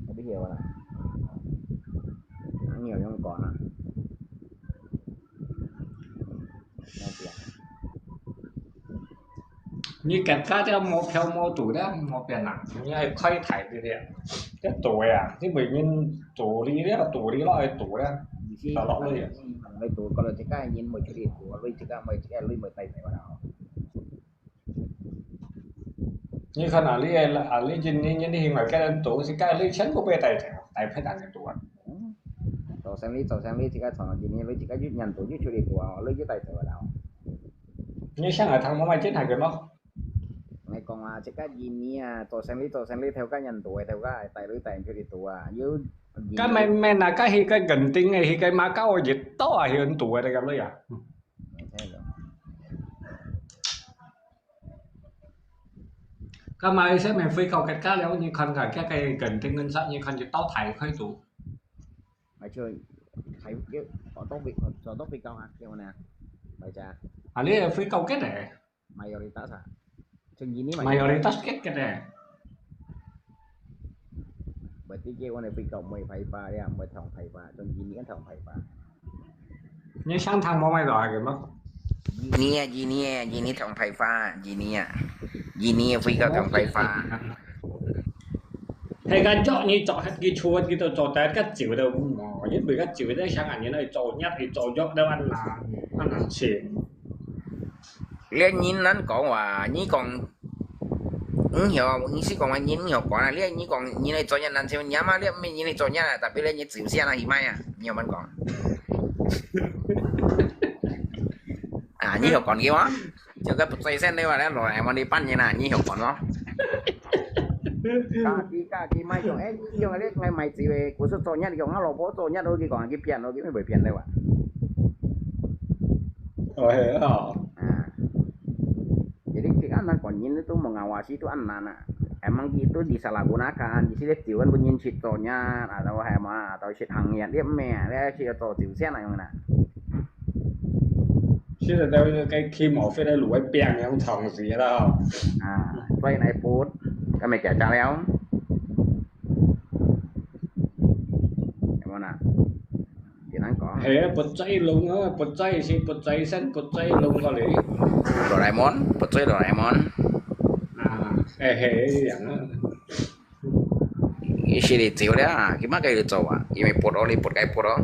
我不曉啦。你有用講啊？ 你結交這無票無度咧，無變啦，你愛開大啲咧。這度啊，你袂人度你咧，度你落去度咧，就落去啊。你度，過來自家人袂出去度，你自家袂自家，你袂帶走啦。你看啊，你个啊，你今你你你去買个人度，自家你全部被帶走，帶別人个度啊。做生理做生理，自家創業，你自家越人度越出去度啊，你越帶走啦。 你想啊，聽無買進來个無？𠊎講啊，這個印尼啊，做生理做生理，頭家人多个，頭家帶女帶人出去做啊，有該毋係啊，該去該Genting个，去該Macau个，一到啊，去印度个，你敢知啊？該馬來西亞咪飛到結果了，你看看，該个Genting跟上，你看一到大開肚。咪就係要坐到飛坐到飛到客叫呢，咪就啊，你係飛到結个，mayoritas啊，就印尼咪，mayoritas結个呢。 Berarti ke wan Afrika mai phai pha ya, mai thong phai pha, trong Guinea thong phai pha. 你想聽無買到啊？个麼？ Guinea, Guinea, Guinea thong phai pha, Guinea. Guinea Afrika thong phai pha. 係个，著你著，佢出去都做得个，酒都無，因為个酒都想啊，你那做日，你做藥都安那，安那錢。 你人難講話，你講，你曉，你是講話，你你曉講啊？你你講，你來做人難受，你嘛，你毋你來做人啊，tapi你你走先啊，去買啊，你有問講？啊，你曉講个話？就个不做先的話，你落來問你半年啊，你曉講咯？家己家己買用，哎，用个你買买酒个，故事做人用啊，老婆做人都去講，去騙咯，去會騙的話。哦，係啊。 Ah. Jadi kita anak konin itu mengawasi itu anak-anak. Emang itu disalahgunakan, di sini tiwan bunyin citonya, atau hema, atau sit hangnya, dia meh, dia sit atau tiusian yang mana. 現在都係該起毛飛在路邊邊用長時啦。 Ah, 所以來補，咁咪解決了。有冇呢？簡單講。係啊，不在路啊，不在是不在身，不在路過嚟。 Doraemon，不追 Doraemon。 啊，係係一樣啊。 佢係你走了啊，佢乜佢走啊？因為不咯，你不該不咯。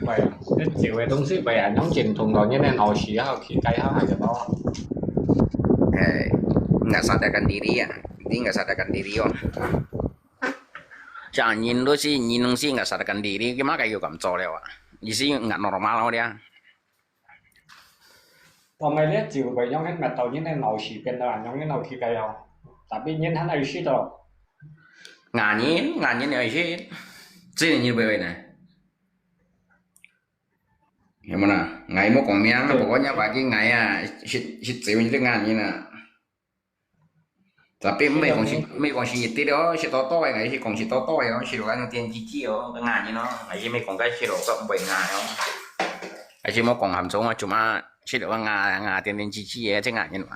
係啊，你酒个東西，不然用精通到你个腦屎啊，去改下下个咯。 Eh, nggak sadar kan diri ya. Ini nggak sadar kan diri oh. Jangan nyin lu si nyin si nggak sadar kan diri, gimana kayak gitu kamu colek ah. Isi nggak normal oh dia. 同埋你酒會用个物到你个腦屎變到啊，用你腦去个哦。Tapi你還愛食到。 Nganin, nganin ya isi. Sini nyi bebe ne. Yang mana? Ngai mau kong miang, pokoknya bagi ngai ya, si si cewek itu nganin ah. Tapi 毋係講是毋係講是一滴哦，是多多个，係講是多多个哦，是有那種電視機哦，个眼睛哦，還是毋係講該是落个毋會眼哦，還是莫講含中啊，做麼是落个眼眼電電視機个，這眼睛嘛。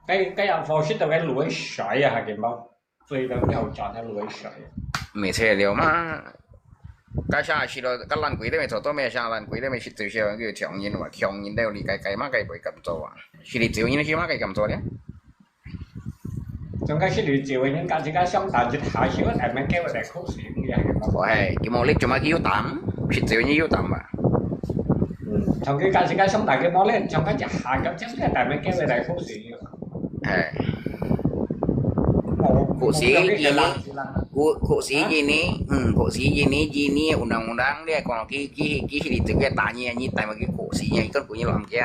該該樣方式到該路水啊，還見無？所以講要轉該路水。毋係車了嘛，該下去咯，該爛鬼都未做到咩，下爛鬼都未去，就是叫強人嘛，強人都有理解解嘛，該會咁做啊。 Sili Chiu nyi sima kay kamco lia. 總該係你照應該自家想打一下，想愛大名叫佢哋好事咁樣。哦係，佢無力做麼佢有膽，食照應有膽吧。嗯，從佢該自家想打佢無力，從該一下咁，真係大名叫佢哋好事。係。哦，好事哦佢呢，好好事佢呢，嗯，好事佢呢，佢呢，undang-undang dia講佢佢佢佢做佢打你，你帶佢好事，佢根本就亂嘅。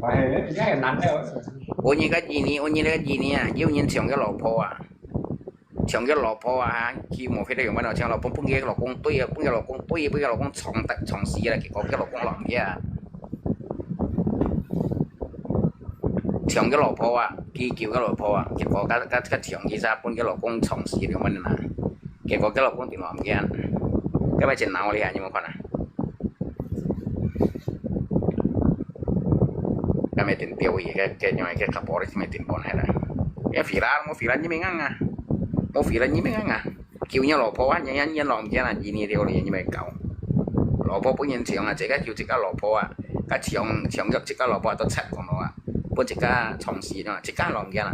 係，而家係難得。我呢個佢呢，我呢個佢呢啊，有人搶佢老婆啊！ 搶佢老婆啊，佢無佢都用乜咯，搶老婆分佢老公追啊，分佢老公追，分佢老公撞得撞死啦，結果佢老公老人家啊。搶佢老婆啊，佢救佢老婆啊，結果佢佢佢搶佢啥，分佢老公撞死了乜啦。結果佢老公定老人家，佢咪真惱你啊，你有看啊？ Kami tin piu i ke ke nyoi ke kapori kami tin pon hela. Ya viral mo viral ni mengang ah. Mo viral ni mengang ah. Kiu nya lo po ah, nya nya nya lo kia na jini dia lo ni mai kau. Lo po pun yin chiang ah, cika kiu cika lo po ah. Ka chiang chiang yok cika lo po to chat kong lo ah. Pun cika chong si no, cika lo kia na.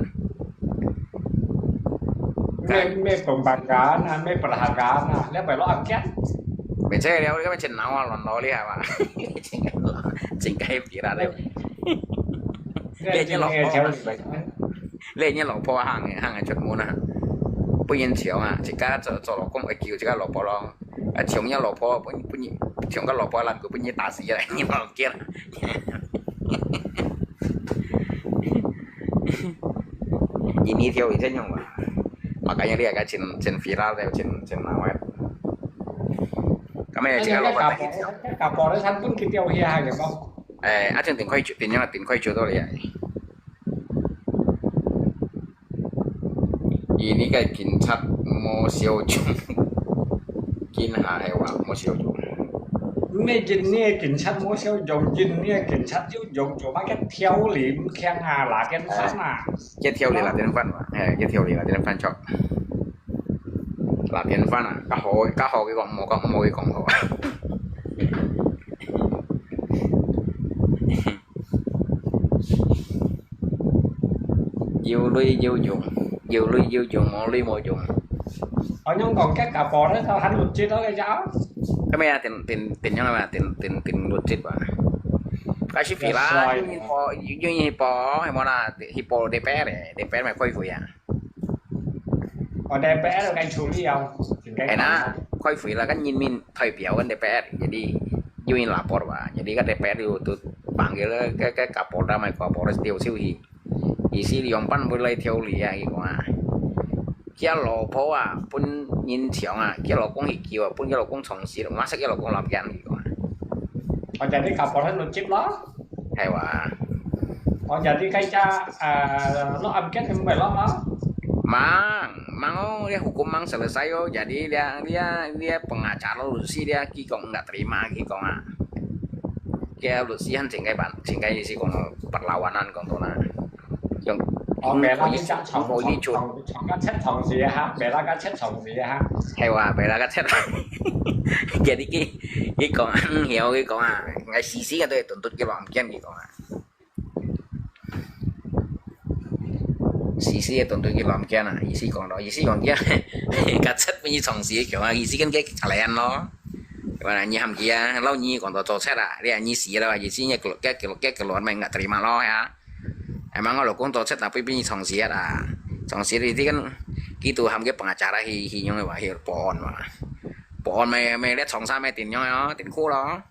咩咩pombangan啊，咩pelahangan啊，你係咪攞銀根？咪即係你有咁嘅情況啊，輪到你係嘛？正解別啦你。你係真係有錢人。你你老婆行嘅行嘅出門啊，不應搶啊，自家做做老公愛救自家老婆咯。啊，搶人老婆，不不搶个老婆，人佢不你打死啦，你老驚。印尼條魚真樣嘛。Makanya你个真真viral，真真awet。咁樣自家老闆大家。Kapal，kapal咧，佢本佢釣魚係無？誒，啊，正電快手，電影啊，電快手到你啊。印尼个警察無小眾，警察係話無小眾。毋係印尼个警察無小眾，印尼个警察有用做麼个條例，強啊，辣電飯啊。這條例辣電飯嘛，誒，這條例辣電飯著。辣電飯啊，較好，較好佢講，無講，無佢講好啊。有鐳有用，有鐳有用，無鐳無用。我樣講，該kapal咧，就很有質咯，該隻。咁樣啊，電電電樣啊，電電電律質啊。Kasi pila，因為報，因為報，係無啦？去報D P R，D P R咪開會啊。我D P R該處理啊，應該。係啦，開會啦，跟人民代表跟D P R，jadi有人lapor吧，jadi跟D P R有都辦个了，該該kapolda咪kapolres調手去。 意思兩班會來調理啊，佢講啊。佢老婆啊，分人搶啊，佢老公去救啊，分佢老公撞死，masa佢老公落監，佢講啊。哦，jadi kapolres nunjuk咯。係哇。哦，jadi該隻，呃，落案件係毋會落咯。Mang，mang哦，你hukum mang selesai哦，jadi dia dia dia pengacara律師dia，佢講nggak terima，佢講啊。Kaya律師han chính cái bản chính cái gì cũng perlawanan cũng tuh nah. Yang 哦，bela該隻撞撞撞撞个七撞死啊哈，bela該七撞死啊哈。係哇，bela該七。Jadi佢佢講，曉佢講啊，ngay sisi cái tuh tuntut cái lòng kian佢講啊。Sisi cái tuntut cái lòng kian à, isi講đó, isi講kia, cái chết với như chồng sisi kiểu à, isi cái cái thằng này ăn lo. Mà như hàm kia, lâu như còn đó cho chết à, đi à như sisi đó, isi như cái cái cái cái luật mà nggak terima lo ya. Emang kalau kong to chết tapi pin chong siat ah. Chong siat itu kan gitu ham ke pengacara hi hi nyong wa hi pohon wa. Pohon mai mai liat chong sa mai tin nyong yo, tin khu lo.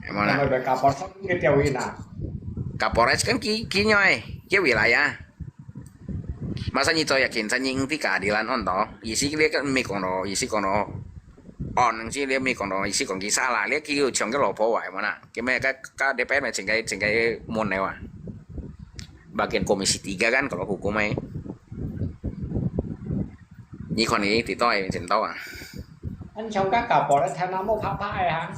Emang Cái na. này về kapolres cái tiêu gì nè? Kapolres kan ki ki nyoi, ki wilayah. Masa nyi cho yakin sa nyi ngi ka di lan on to. Isi liat kan mi kong lo, isi kong lo. On nang si liat mi kong lo, isi kong ki sa la, liat ki yu chong ke lo po wa mo na. Ki me ka ka D P R me ching kai ching kai mon ne wa. Bagian Komisi Tiga kan kalau hukum ai. Nyi kon ni ti to ai chin to ah. Anh chồng các kapolres thay nó một phá phá ai hả?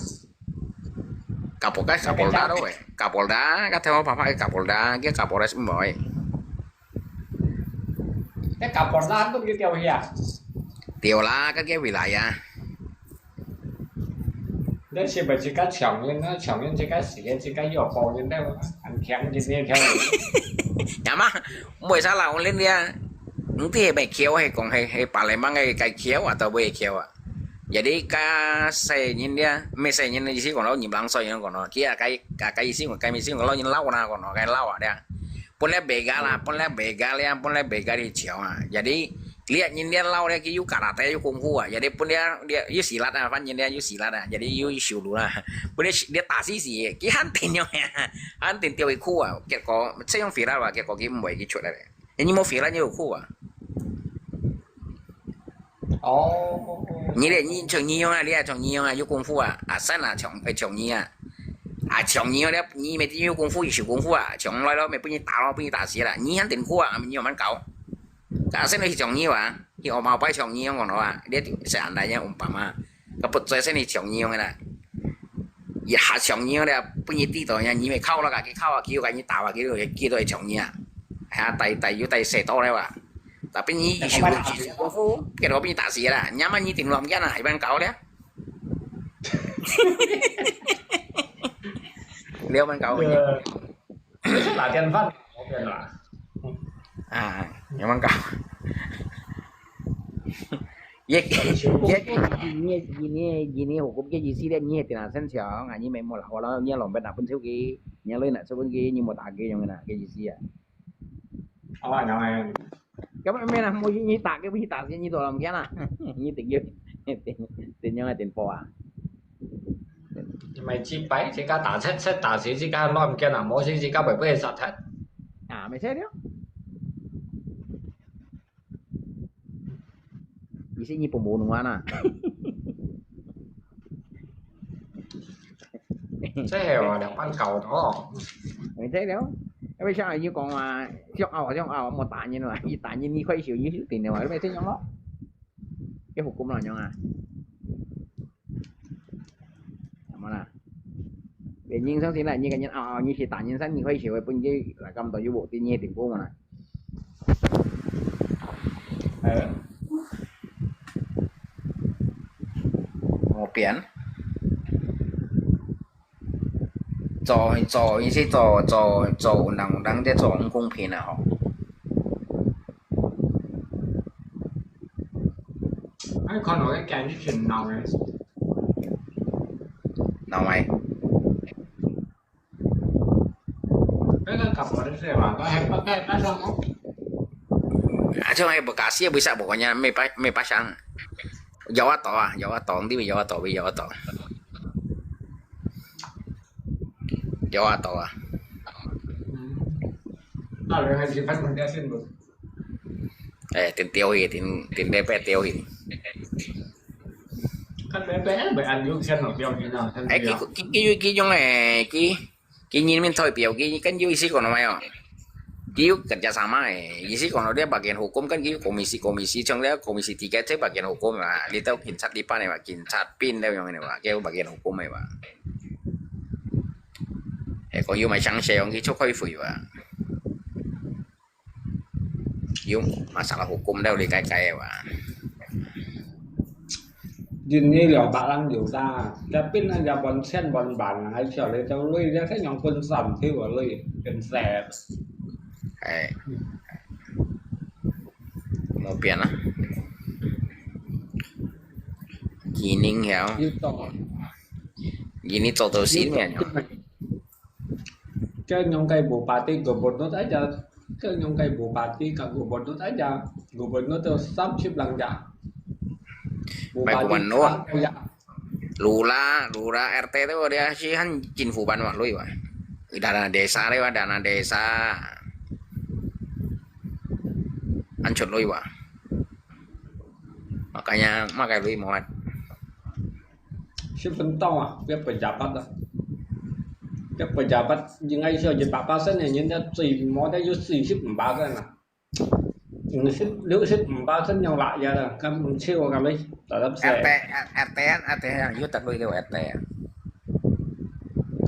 Kapolres, Kapolda tu eh. Kapolda, ka theo papa Kapolda, kia Kapolres mboi. Cái kapolres cũng cái tiêu gì à? Tiêu la, ka kia wilayah. Đó là bởi chỉ có chồng nên nó chồng nên chỉ có sĩ nên chỉ có yêu cầu nên đâu anh khéo như thế theo. Nhà má, mboi sa la on lên dia. Nung ti he bai khiau he kong he he pa le mang he kai khiau atau bai khiau ah. Jadi ka se nyin dia, me se nyin isi kong lo nyi blang so nyin kong lo. Kia kai ka kai isi kong kai isi kong lo nyin lau na kong lo kai lau ah dia. Pun le bega la, pun le bega le, pun le bega di chiao ah. Jadi lihat nyin dia lau dia ki yu karate yu kung fu ah. Jadi pun dia dia yu silat ah, fan nyin dia yu silat ah. Jadi yu yu siu lu la. Pun dia dia ta si si, ki han tin yo ya. Han tin tiao i khu ah. Kiat ko, se yong fi la wa, kiat ko ki mboi ki chut la. Nyi mo fi la nyi yu khu ah. Ồ. Nyi le nyi chong nyi yong a, le chong nyi yong a, yu kung fu a, a san a chong e chong nyi a. A chong nyi yong le nyi me ti yu kung fu, yu shu kung fu a, chong lai lo me pu nyi ta lo, pu nyi ta si la, nyi han tin khu a, nyi man kau. Ka sen hi chong nyi wa, hi o mau pai chong nyi yong kono a, le ti se an dai nya um pa ma. Ka put zoi sen hi chong nyi yong la. Ya ha chong nyi yong le, pu nyi ti to nya, nyi me kau la ka ki kau a, ki yu ka nyi ta wa, ki yu ki to chong nyi a. Ha tai tai yu tai se to le wa. Tapi nyi yu shu yu shu kung fu, ke lo pu nyi ta si la, nya ma nyi tin lo am kia na, hai ban kau le. Liao man kau nyi. Ờ, là tiền phân có tiền là. Ah, memang kau. Ye ye ye ni ni ni hukum ke isi dia ni tina sen siang, ni me mo la wala ni lo bet na pun siu ki, ni lo na su pun ki, ni mo ta ki yong na ke isi ya. Ồ, nói Ka me na mo ni ta ke pun ta si ni to lam kia na. Ni ting ye. Ting yong ting po a. 毋係自擺，自家打七七打死自家亂見啊，無死自家會被殺忒。啊，毋使了。意思你不無弄啊？這係話兩班搞到。毋使了。因為像你講啊，想拗想拗，莫打人啊，一打人你快手，你就定了嘛，你咪這樣咯。要hukum咯，樣啊？什麼啦？別人相信啦，你个人拗拗，你去打人三，你快手，分佢來咁多有無？對你定過嘛啦？係。無變。做做意思做做做運動運動，這做毋公平啊吼！哎，看到个感覺挺鬧个。鬧咩？那个搞不好就是嘛，我还不太不上哦。啊，像迄Bekasi bisa pokoknya may pa may pasang. Jawa to ah, Jawa to, hindi may Jawa to, may Jawa to. Jawa to ah. Nah, yang haji kan berhasil bu. Eh, tin tiêu hi, tin tin đê pet tiêu hi. Kan đê pet berhasil kan lo tiêu ni lah. Eh, ki ki ki ki yung eh, ki ki nhân民代表 ki kan yung isi kono mayo. Ki yung kerja sama eh, isi kono dia bagian hukum kan ki yung komisi komisi, cang dia komisi tiga cek bagian hukum ah, li tau kinsat di pan eh, kinsat pin dia yung ini ba, ki bagian hukum eh ba. Eh, kung yung may chance yung ki chok koi fui ba. Yung masalah hukum dia li kai kai ba. Jin ni liao ba lang liu da, tapi na ya bon chen bon ban, ai chiao le tau lui ya kai nyong kun san thiu lui, ken se. Eh, mau pian ah. Gining ya. Yu to. Gini to to sin ya. Cái nhóm cái bộ party gubernur aja, cái nhóm cái bộ party cả gubernur aja, gubernur tuh sắp xếp lăng ya. Mai gubernur. Lura, lura, R T tuh dia si han chính phủ ban wak lui wa. Dana desa lui wa, dana desa. An chut lui wa. Makanya makai lui muat. Xếp phấn to à, cái pejabat đó. Cái pejabat, những ngày xưa, những bà ba sen này, những cái tùy mô, cái xếp ba sen à. Xếp, nếu xếp ba sen, những lại giờ là, cái siêu cái lấy, là lắm R T, xe. R T, R T yang yut tak lui dia R T.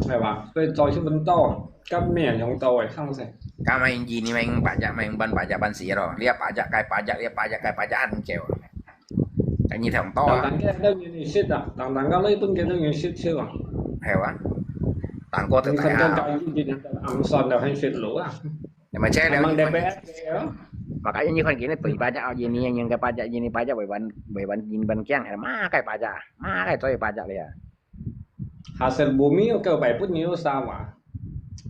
Phải ba, cái cho xếp phấn to, cái mẹ những to ấy, không xe. Kama inji ni main pajak, main ban pajak ban siro. Dia pajak kai pajak, dia pajak kai pajak han kêu. Kan ni thong to. Tang tang cái đâu như xếp à, tang tang cái lấy pun cái đâu như xếp siêu à. Hewa. Tang ko te Phần trăm ta. Cái gì những cái ăn son đâu hay xếp lỗ à. Ya macam Emang dia. D P R ya. Makanya ni kan kini tu pajak, oh, ini yang yang kai pajak, ini pajak, bai ban bai ban ini ban kiang, ma kai pajak, ma kai toi pajak dia. Hasil bumi cái bài pun nhiều sao mà.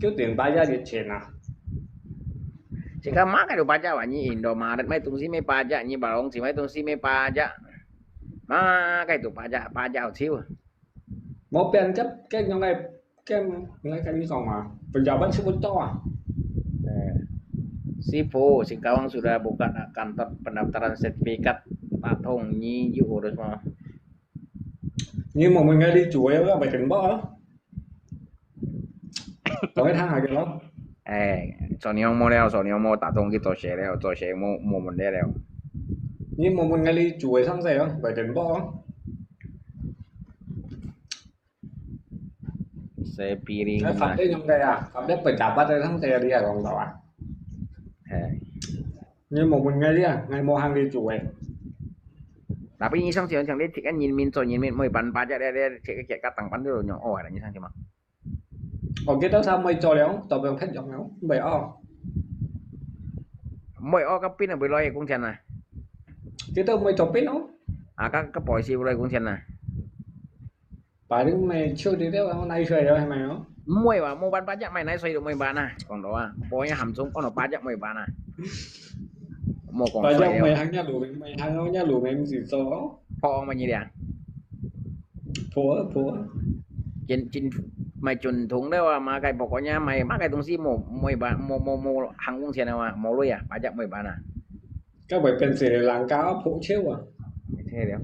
Cái tiền pajak di China. Sehingga ma kai tu pajak, wah, ni Indomaret mai tungsi mai pajak, ni balong si mai tungsi mai pajak. Ma kai tu pajak, pajak chiu. Mau pian cái cái nhóm này cái ngay cái đi còn mà. Pejabat xếp phấn to à. Eh, Sifu, Singkawang sudah buka kantor pendaftaran sertifikat Patong ni you urus mau. Như mà mình ngay đi chuối á, bài tỉnh bọ á. Có cái thang hả kìa lắm. Eh, so ni mau leo, so ni mau tak tong kita share leo, so share mau mau mun leo. Như mà mình ngay đi chuối sang xe á, bài tỉnh bọ á. Saya piring Cái mas. Pháp đấy nhóm này à, Pháp đấy pejabat đấy sang xe đi à, còn đó à. Eh. Như mà mình ngay đi à, ngay mua hàng đi chuối. Tapi ni sang siang siang dia cik kan nyin min so nyin min moi ban pajak dia dia cik cik katang pan tu nyong oh ada ni sang cuma. Ồ, cái đó sao mày cho léo, tao bằng phép giọng léo, mày ồ. Moi oh kapin boleh loi kung chan ah. Cái đó mày cho pin ồ. Ah, ka ka poi si boleh kung chan ah. Phải đứng mày chưa đi theo ông này rồi rồi mày ồ. Moi wa mau ban pajak mai nai soi moi ban ah. Kong do ah. Poi ham sung kong pajak moi ban ah. Mau kong Phải soi. giọng mày hàng nhà lũ mày hàng nhà lũ mày gì cho. Poi ma ni dia. Phổ phổ. 真真买准桶了啊，买个pokoknya买买个东西无没办无无无行工钱了啊，无鐳啊，pajak没办啊。该会变斯里兰卡扑手啊？没错了，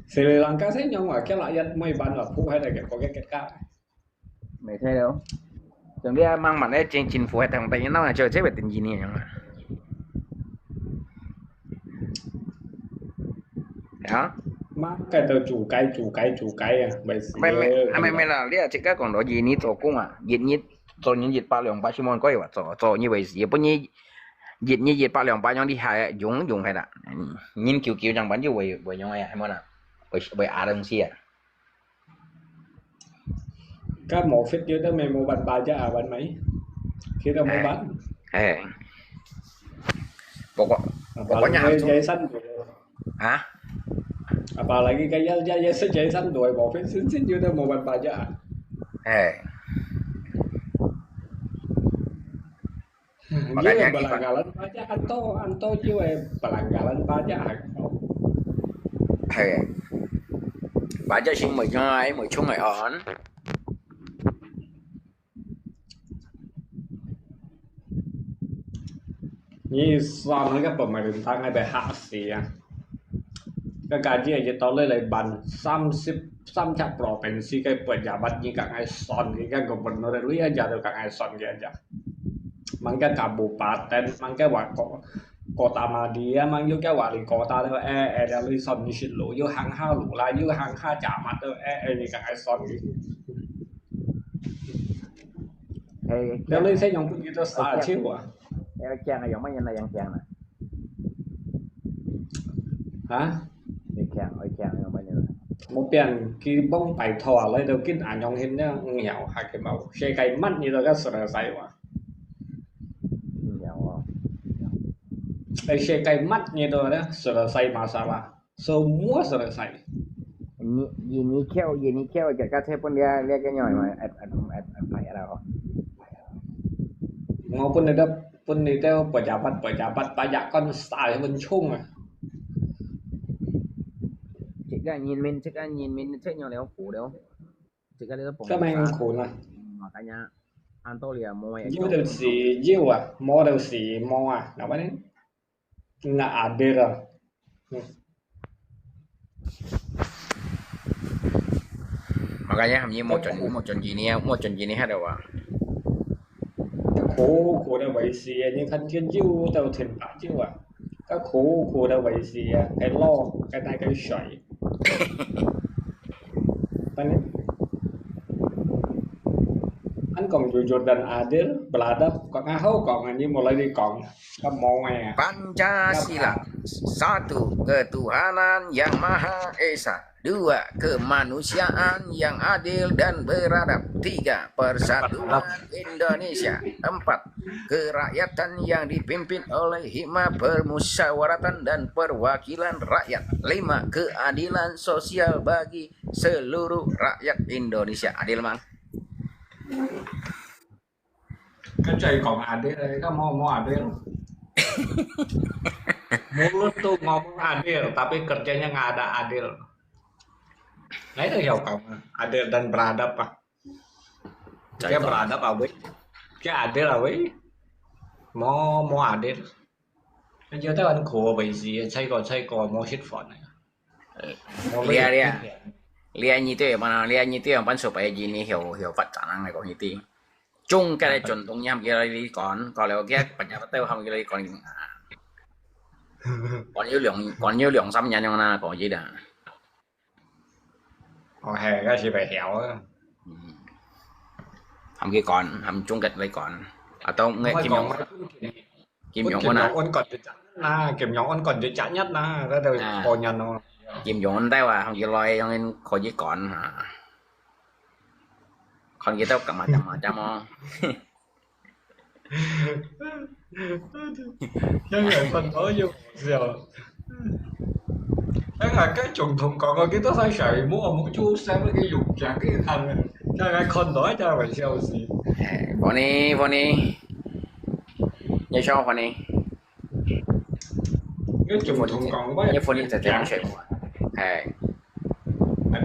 斯里兰卡先用啊，叫拉一没办法扑开那个国家国家。没错了，总之啊，慢慢的政政府还同等于那就这个等级呢啊。啊？Makai to cukai, cukai, cukai啊，袂死。没没啊没没啦，你啊，自家讲到印尼做工啊，印尼做印尼一百两百千万个话，做做你会死，本你印尼一百两百样厉害，用用系啦，嗯，人久久样板就会会用哎，系么啦？会会啊东西啊。Kan mau fit dia tu memang ban pajak ah, ban mai. Kita mau ban. Eh. Pokok pokoknya Apalagi harus Jason tu. Ha? Apalagi kaya ya ya si Jason tu mau fit sin sin dia tu mau ban pajak. Eh. Makanya kita pelanggaran pajak anto anto jiwa pelanggaran pajak. He. Pajak sing mới nhai, mới chung ai on. Ni sa na ka pemerintah ngai bai hak si ya. Ka gaji aja tau le lai ban sam sip sam cha provinsi ka pejabat ni ka ngai son ki ka gubernur lui aja tu ka ngai son ki aja. Mang ka kabupaten, mang ka wa ko kota madya, mang yu ka wali kota tu eh eh da lui son ni shit lu, yu hang ha lu la, yu hang ha camat tu eh eh ni ka ngai son ki. He, da lui sai nyong pun ki tu sa chiu wa. He, kiang a yong ma yin la yang kiang na. Ha? He kiang, he kiang yong ma yin la. Mo pian ki bong pai tho a lai tu kin a nyong hin ne ngiao ha ki mau. She kai mat ni tu ka sura sai wa. Ngiao a. Ai she kai mat ni tu ne sura sai masala. Semua sura sai. Ini ini kiau ini kiau ke ka te pun dia dia ke nyoi mai at at at at pai la ho. Ngo pun ada pun ni teo pejabat pejabat pajak kon sa pun chung ah. Cik kan nyin min cik kan nyin min cik nyoi leo ku leo. Cik kan dia pun. Ka mai ku na. Makanya Antolia mo ya. Yu tu si yu ah, mo tu si mo ah. Apa ni? Nga adil ah. Makanya kami mau chọn mau chọn gini ya, mau chọn gini ada wa. Khổ khổ đã vậy gì à, nhưng thanh thiên diêu tàu thuyền bạc diêu à. Các khổ khổ đã vậy gì à, cái lo, cái này cái sỏi. Anh anh còn dù dù đàn adil, belada, còn ngã hấu còn anh như một lời đi còn, có mong à. Pancasila, satu, ketuhanan yang Maha Esa. Dua, kemanusiaan yang adil dan beradab. Tiga, persatuan Indonesia. Empat, kerakyatan yang dipimpin oleh hikmah permusyawaratan dan perwakilan rakyat. Lima, keadilan sosial bagi seluruh rakyat Indonesia. Adil mang. Kan cai kong adil, kan mau mau adil. Mulut tu ngomong adil, tapi kerjanya nggak ada adil. Nah itu ya kong adil dan beradab ah. Cai kong beradab awe, cai adil awe. Mau mau adil. Kan jauh tu kan kau berisi, cai kau cai kau mau shit fun. Lia lia. Lia nyi tu mana lia nyi tu yang pan supaya gini hiu hiu fat canang ko nyi ti. Chung ka le chun tong nyam kira li kon, ko le kia panya pa teu ham kira li kon. Kon yu liang kon yu liang sam nyan yong na ko ji da. Ồ hè, cái gì phải hiểu á. Ham ki kon, ham chung ka le kon. Atau nge kim yong. Kim Jong Un à? Ôn còn dễ chặt nhất nè, Kim Jong Un còn dễ chặt nhất nè, cái đời À. Cô nhân nó. Kim Jong Un tai wa, hong ki loi hong in ko ji kon ha. Kon ki tau kam ma cham ma cham mo. Nhân loại phần đó nhiều dẻo. Cái là cái tổng thống có cái đó sai sai, mua một chút xem cái dụng chặt cái thằng này. Cho cái con đó cho phải siêu gì. Funny, funny. Nhớ sao funny? Cái tổng thống có cái Nhớ funny thật sự không sure. Hey. Anh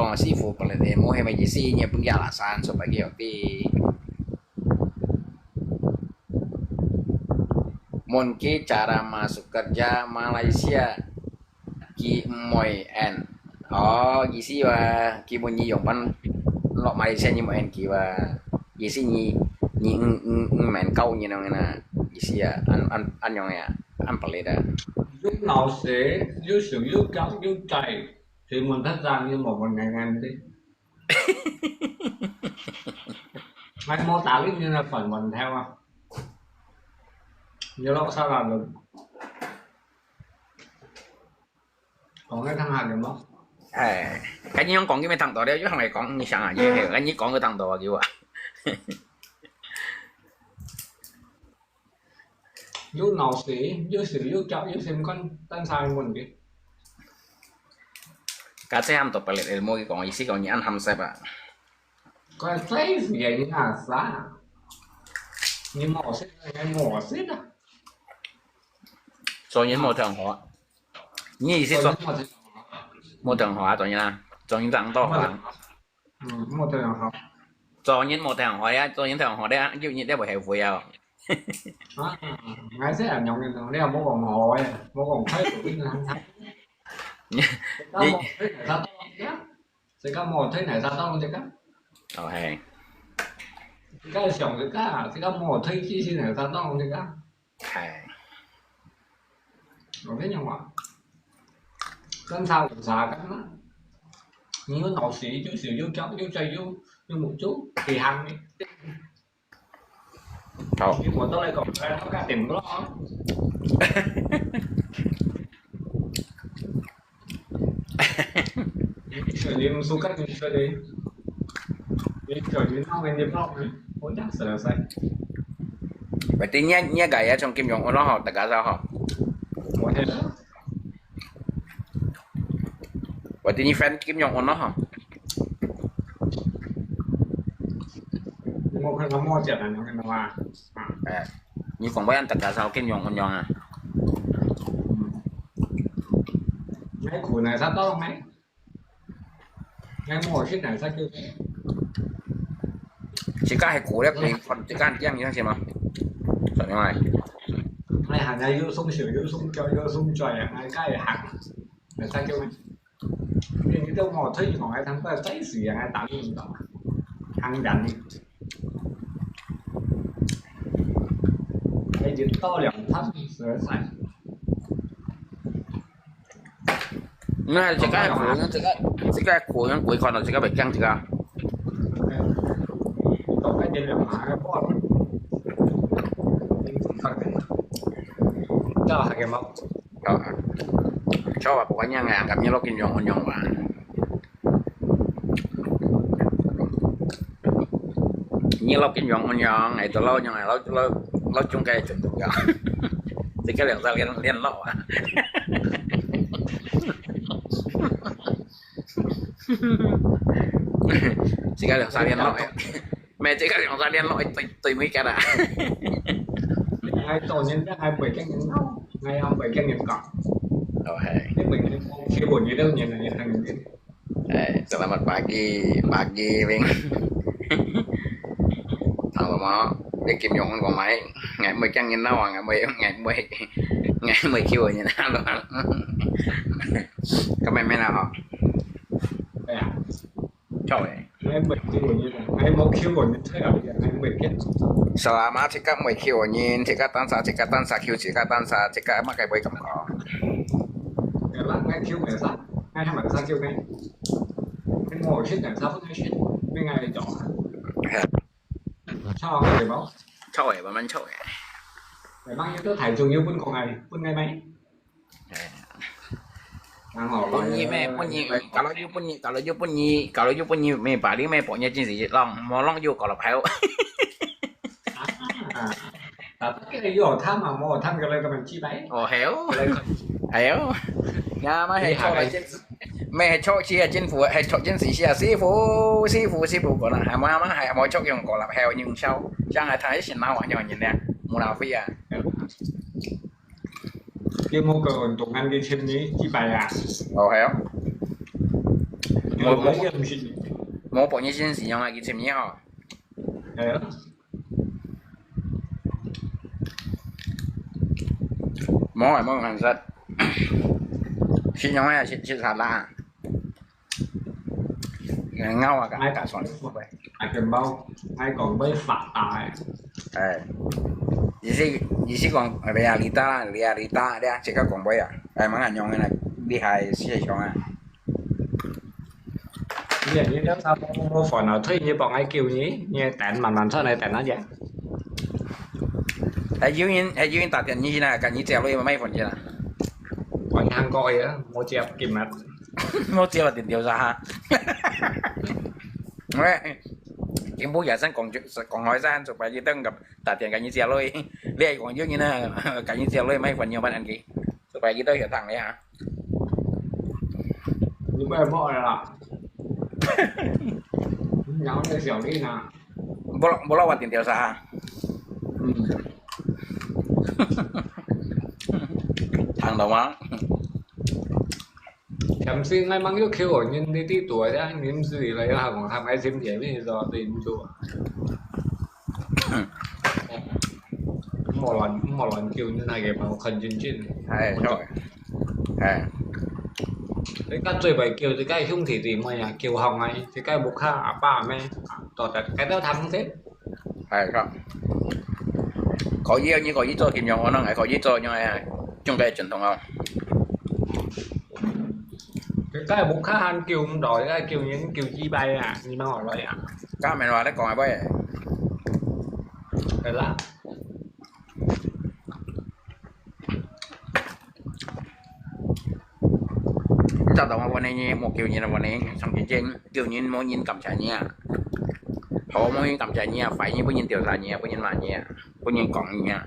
講師傅，本來無係麼意思，你分佢拉山，supaya佢有啲。Mungkin cara masuk kerja Malaysia，佢毋會應。哦，意思話，佢問你仰般落馬來西亞，你毋應佢話，意思你，你毋，毋，毋免教人樣个啦，意思啊，恁，恁，恁樣个啊，恁不利个。有老師，有手有腳有嘴，佢問得正，你無問人人的。𠊎無打理你个飯碗頭啊，你落沙拉了。講个聽下有無？哎，跟你用講个沒聽到了，又還沒講，你想啊，你還有，跟你講个聽到啊，有啊。有腦屎，有手有腳，有心肝，單差問題。Kasi ham to palit ilmu佢講，意思講你恁含塞啊。佢最是个你那啥？你無識，你無識啊！做人無聽好啊！你意思做做人無聽好。無聽好啊？做人啊？做人當多啊？嗯，無聽好。做人無聽好啊？做人聽好咧，有日你會後悔啊！啊，𠊎這樣樣个，你又無講好个，無講開口个，你你你。 自家無推哪儕當自家？哦，係。自家想自家，自家無推機器哪儕當自家？係。我跟你講啊，跟差有差幹嘛？你有腦屎，有手有腳，有嘴有，有目珠，幾行呢？ 好。你莫到來講，哎，我甲定咯。你說你毋輸甲你說的，你叫你鬧人家爆呢，我講死了噻。Berarti你，你个也像金融安咯吼，大家知吼。我係。Berarti你friend金融安咯吼。 你莫看他莫讲啊，你看到吗？啊，哎，你讲白人大家少见用，用啊。嗯。你苦呢，他到了没？你莫去呢，他就自家还苦了，你看自家这样，你相信吗？怎么样？哎，还要又送手，又送脚，又送脚呀，还该行，那他就 你都無推廣个，通過最時間个打理你懂嗎？行人，已經到兩趟實在。你看這個苦，這個，這個苦，用鬼看到這個袂驚這個。到該點了嘛，還過了。到還給貓。好啊，好啊，不管樣啊，kami lo kin yong onyong ba. Nyi lo kin yong onyong, ai to lo nyong, ai lo lo lo chung kai chun tu ya. Tiga liang sa lian lian lo ah. Tiga liang sa lian lo eh. Mẹ chỉ có liang sa lian lo eh, tôi tôi mới cái đã. Ai to nhân ai bảy cái nhân lo, ai ăn bảy cái nhân cọ. Ồ hay. Cái bảy cái nhân không, cái bộ như đâu nhân là nhân thằng nhân. Eh, selamat pagi, pagi, Wing. Tahu mau, dia Kim Jong Un kau mai, ngai mui kiang ngin nau, ngai mui, ngai mui, ngai mui kiu ngin nau. Kau mai mai nau. Chau eh. Ngai mui kiu ngin, ngai mui kiu ngin, ngai mui kiu. Selamat, cakap mui kiu ngin, cakap tansa, cakap tansa kiu, cakap tansa, cakap mak kai bui kam kau. Ngai kiu ngai sa, ngai hai mai sa kiu ngai. Ngai mui kiu ngai sa, ngai kiu ngai jong. Chau eh, bau. Chau eh, bau man chau eh. Bau man itu thai chung yu pun kong ai, pun ngai mai. Nang ho. Pun nyi meh, pun nyi. Kalau yu pun nyi, kalau yu pun nyi, kalau yu pun nyi meh, bali meh, poknya chính là long, mau long yu kalau phao. Tapi kalau yu tham mà, mau tham kalau teman cibai. Oh hell. Hell. Nhà mà hay chau là chính 咩係著字啊，政府係著真是啊，師傅，師傅，師傅講啦，係嘛嘛係無著用過啦，係用燒，像係睇先拿還用人咧，無浪費啊。佢無個運動員嘅簽名幾百啊？哦，係啊。無無無，無幫你先使用啊，佢簽名吼。係啊。無啊，無用實。信用啊，食食啥啦？ 咬啊，个愛打算。愛錢包，愛講會發達个。哎，意思意思講，realita啦，realita，你啊，自家講會啊，哎，蠻難用个呢，厲害，世界上啊。你你兩三無無煩惱，退你幫愛救你，你等慢慢出來等啊姐。還有人還有人打電話呢，跟你借鐳買飯去啦。我聽過个，無借金啊。 我只話定調啥哈？喂，政府也想講講開山，做白日燈咁打電緊要借鐳，你係講有人啊，緊要借鐳，買份有乜人嘅，做白日燈有糖嘅哈。你不要摸了啦，你咬那个小丽呢？不不，我定調啥哈？嗯。聽到嗎？ Tiap sing ngai mang yo kêu ổ nhìn đi tí tuổi đó, nhìn gì là yo hàng hàng ai chim tiap đi rồi tìm chùa. Mò lòn mò lòn kêu như này cái bảo khẩn chân chân. Hay rồi. Hay. Cái cách chơi bài kêu thì cái hung thì thì mà nhà kêu hồng ấy, thì cái bục ha à ba mẹ. Tỏ cái cái đó thắng thế. Hay không? Có gì như có gì cho tìm nhau nó ngày có gì cho nhau ai. Chung cái truyền thống không? Cái cái bún khá han kêu không đổi cái kêu những kêu chi bay à, nhưng mà hỏi rồi à. Cá mẹ nói đấy còn ai bay. Cái lá. Tao tao màวันนี้หมกเกี่ยวเย็นวันนี้สองจริงๆเกี่ยวเย็นโมยินกำชาเนี่ยพอโมยินกำชาเนี่ยไฟนี่พวกยินเตียวซาเนี่ยพวกยินมาเนี่ยพวกยินกล่องเนี่ย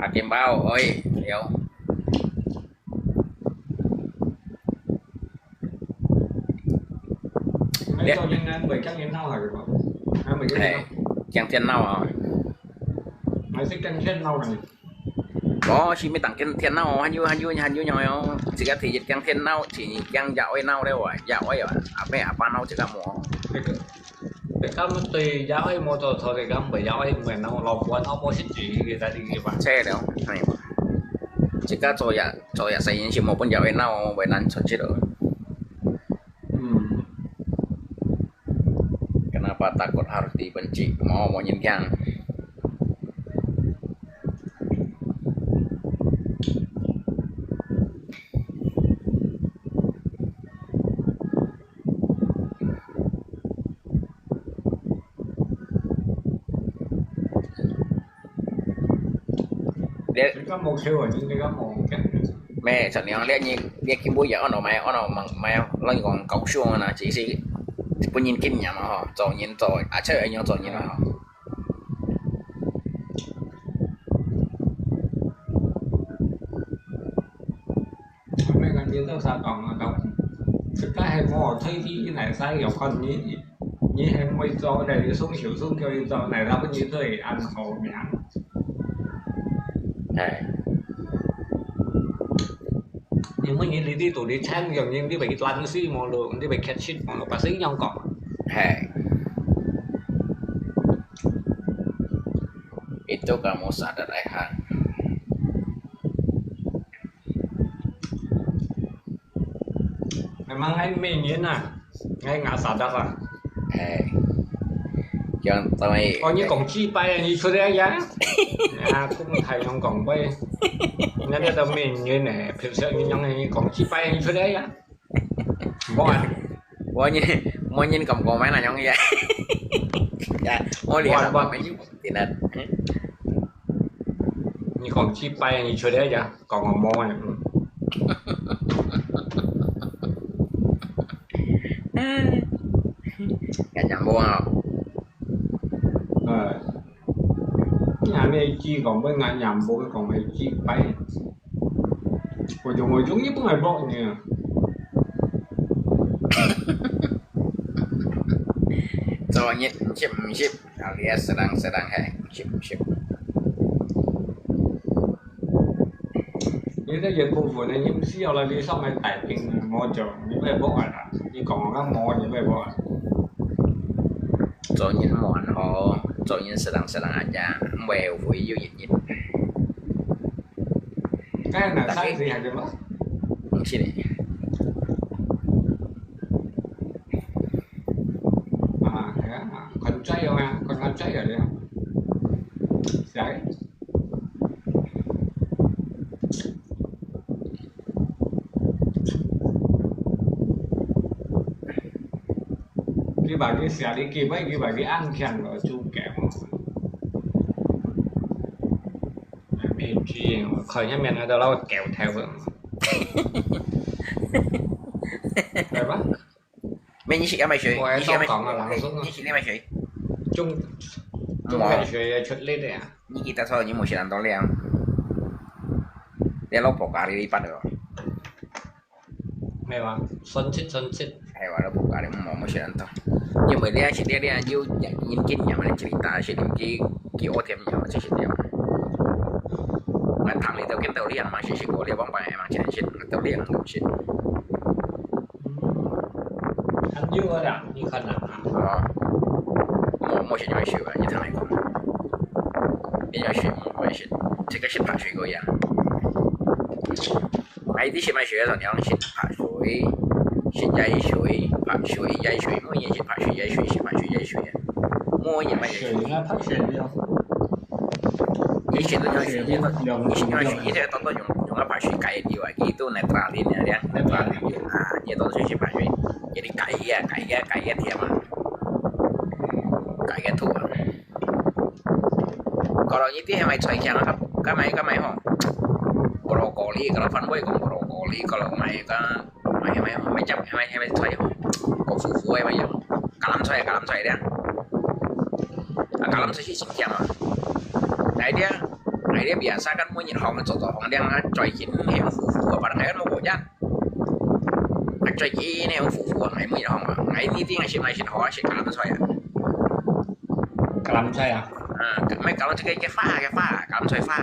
อาเจมบ้าโอ้ยเดี๋ยว Nãy giờ nhưng ăn mười căng đến nâu hả cái bảo? Ăn mười căng đến nâu. Căng thiên nâu à? Nãy xích căng thiên nâu này. Có, chỉ mới tặng căng thiên nâu, hăn yu, hăn yu, hăn yu nhau. Chỉ có thể dịch căng thiên nâu, chỉ căng dạo ấy nâu đấy rồi, dạo ấy rồi. À, mẹ, à, ba nâu chỉ có mua. Cái cái cái cái mà tùy dạo ấy mua tàu tàu thì cái mà dạo ấy mười nâu, lo buôn nâu mua xích chỉ cái ta đi cái bán. Xe đấy, này. Chỉ có cho ya, cho ya, xe yên chỉ mua buôn dạo ấy nâu, buôn năn cho chết rồi. Kenapa takut harus dibenci? Mau mau nyen kiang. 你，你敢無去啊？你，你敢無去？咩，像你講，你，你，你根本也按照買，按照買，買，咱講高手啊，其實本人經驗嘛吼，做人做，啊，這樣做人嘛吼。 咩个，你都啥講啊？都，這个係無推薦，你來使用看，你，你係會做，你雙手雙腳去做，你那不你對安好命。係。因為你，你，你肚裡請用，你，你會亂死無咯，你會缺失無咯，把聲樣講。係。Itu kamu sadar, Aihan. Memang ai 美人啊，ai ngã sadar啊。哎，yang tahu. Oh, 你講幾擺啊？你出來呀？啊，公太陽講喂，人家都美人呢，平時你樣你講幾擺啊？你出來呀？無啊。我你，我你講講咩那樣呀？呀，我連我，我，你講幾擺啊？你出來呀？ 講個毛啊，嗯。哎，人家無啊。哎，你還沒記講，問人家無講，沒記擺。我就，我就一般來บอก你啊。做人，你識毋識？ 啊，你sedang，sedang，嘿，毋識，毋識。你這有部分呢，你毋需要了，你上來帶兵啊，無就，你會無愛啦。你講啊，無，你會無愛。做人無好，做人sedang，sedang aja，毋會有一日。該那三十還是嗎？毋識咧。 啊，係啊，看嘴哦啊，看看嘴哦，對啊。係啊。佢把佢寫，你記不記？佢把佢硬強了，就改嘛。沒記，我看一下，免得到老狗頭了。來吧。 咩？你識點樣水？我係你識點樣水？講啊，冷縮啊。你識點樣水？中，中藥水也出力的呀。你記得錯，你無食恁多了。你老婆家裡一般的哦。沒有啊，酸質，酸質。哎，我老婆家裡，嗯，無食恁多。因為你係食了，你有人經驗嘛，你自己打食，你去，去屙點藥，就食了。𠊎糖你都見到你嘛，食食過了，往擺嘛，天天食，都了，都食。 嗯，還有个啦，你看啦，啊。哦，無，無食點樣水啊，你聽𠊎講。你愛食，無愛食，這個係白水果呀。哎，你食麼个水啊？你講食白水，食椰水，白水，椰水，每日食白水，椰水，食白水，椰水啊。每日乜椰水。水啊，白水的哦。 以前都用水，以前都用水，以前當多用，用个白水解个啊，佢都natural个，natural个啊，你都係白水，佢解个，解个，解个甜嘛，解个土啊。過來一啲係買菜乾啊，該買，該買吼，broccoli，該番茄講broccoli，過來買个 買，買，買，買，買，買菜吼，講苦苦个，買樣，橄欖菜，橄欖菜咧。啊，橄欖菜係真香啊。𠊎咧，𠊎咧biasa kan每日行做做行咧，啊，最近係苦苦个，把人家都無人。啊，最近係苦苦个，𠊎每日行啊，𠊎一定係買食好啊，食橄欖菜啊。 橄欖菜啊？啊，毋係橄欖菜，該，該花，該花，橄欖菜花。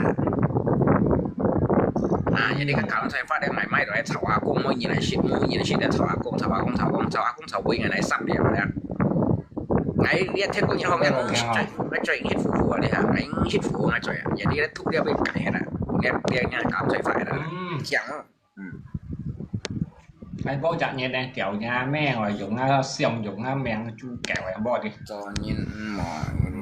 啊，你這個橄欖菜花咧，買，買落來炒啊，講每日來食，每日來食，炒啊，講炒啊，講炒，講炒啊，講炒，尾个來煠了咧。哎，你聽過以後，𠊎毋識做，𠊎做已經苦苦啊，你看，𠊎已經苦苦，𠊎做啊，也你咧吐了要改个啦，你，你，你橄欖菜花啦，嗯。香啊。 嗯。𠊎無隻日呢，條若命哦，用啊想用啊命煮狗个，無的。做人毋好，毋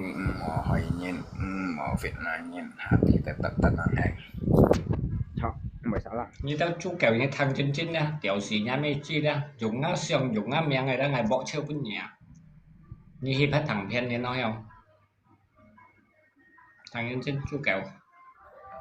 好害人，毋好fitnah人，hati tetap tenang哎。好，毋會啥啦。你兜煮狗呢，聽真真啊，條時也未知啦，用啊想用啊命个，咱𠊎無笑分你啊。你去拍長片呢，哪有？ 當然真足夠。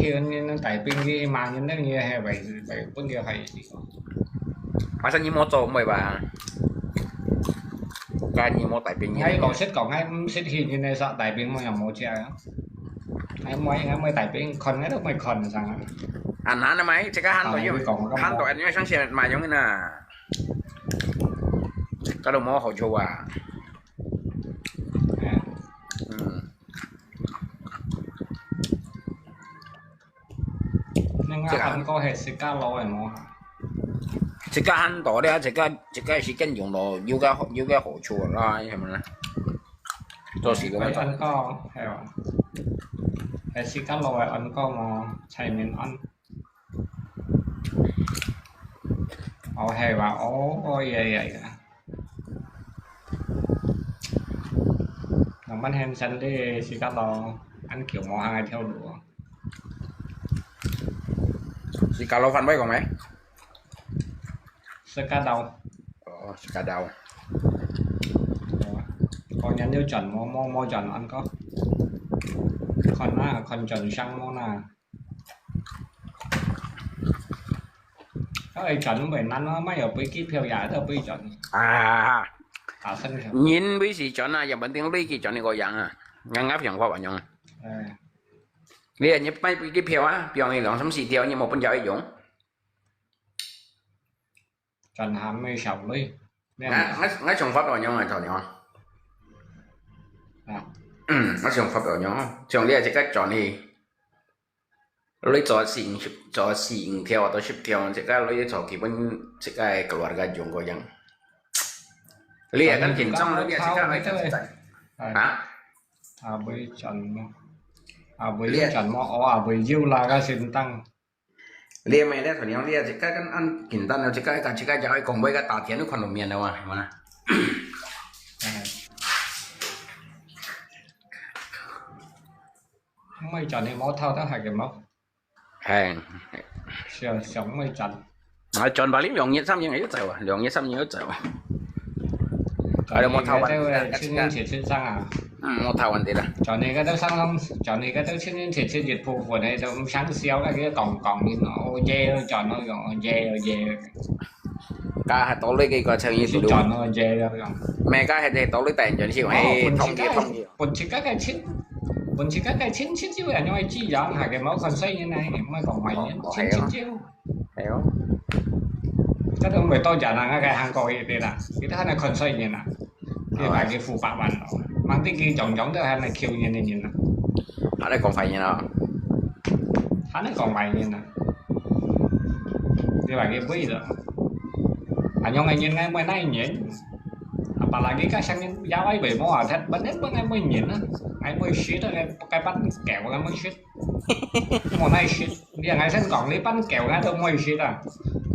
去，你大兵去罵人，你係為為分佢害死。馬上你莫做，毋會吧？該你莫大兵，你。哎，老實講，哎，毋識去，你那啥大兵，我也無食啊。哎，我我大兵看，我都沒看上啊。啊，難的嘛，這個很多用，但係你講，我感覺很多人用上去嘛用的呢。該都無好處啊。哎。嗯。 另外，這個韓國係自家滷个無？自家很多了，自家自家時間用咯，有个有个好處啦，係咪啦？做事个嘛。韓國係啊，係自家滷个韓國無？菜面安。哦，係吧？哦，哦，呀呀呀。那麼現在你自家滷，恁久無行一條路啊？ 自家滷飯會講咩？自家滷。哦，自家滷。哦，個人有轉無？無無轉，安哥。看啊，看轉上無啦。哎，轉毋會難啊，買有飛機票也都飛轉。啊，打算去。人飛機轉啊，也毋定飛機轉你個樣啊，人家想法還樣啊。哎。 你啊，你買飛機票啊，比如你兩三四條，你無本錢用。賺下咩少鐳？你啊，𠊎𠊎想法就樣啊，頭先啊。啊，嗯，𠊎想法就樣啊，像你啊，自家轉去，你做四五十，做四五條到十條，自家你做基本自家keluarga用个樣。你啊，緊張，你啊，自家愛賺錢。哎。啊？ 啊，會賺無？啊，會有賺無？哦，啊，會有啦，該先等。你也沒得可能，你也自家跟按簡單的，自家跟自家講，講，我个打電話看到面了哇，係嘛？哎。毋會賺，你無偷偷下个無？ 係。想想毋會賺。啊，賺吧，你兩日三日就走啊，兩日三日就走啊。啊，你莫偷玩。賺个都係清清切切生啊。嗯，莫偷玩啲啦。賺个都生生，賺个都清清切切一部分个，都毋想笑，該个講講，哦耶，賺咯，哦耶，哦耶。該係多你个個生意思路。賺咯，耶咯，樣。咩？該係多你突然間笑，哦，嘿，本自家，痛嘅痛嘅。本自家个親，本自家个親戚就係因為這樣，下个無看衰人啊，毋係講壞人，哦，親戚就。 係哦。該都毋會多錢啊，該个韓國个啦，佢都還係看衰人啊，佢買个五百萬咯，吂知佢種種都還係求人个人啊。啊，你講壞人啊？ Than ai kong mai nyin a. Di ba ki bui to. Anyong ai nyin ngai moi nai nyin. Apalagi ka sang nyin ya ai bui mo a thet ban nyin bang ngai moi nyin a. Ngai moi shit a, ngai kai ban kèo ngai moi shit. Mo nai shit. Di ngai sen kong li ban kèo ngai to moi shit a.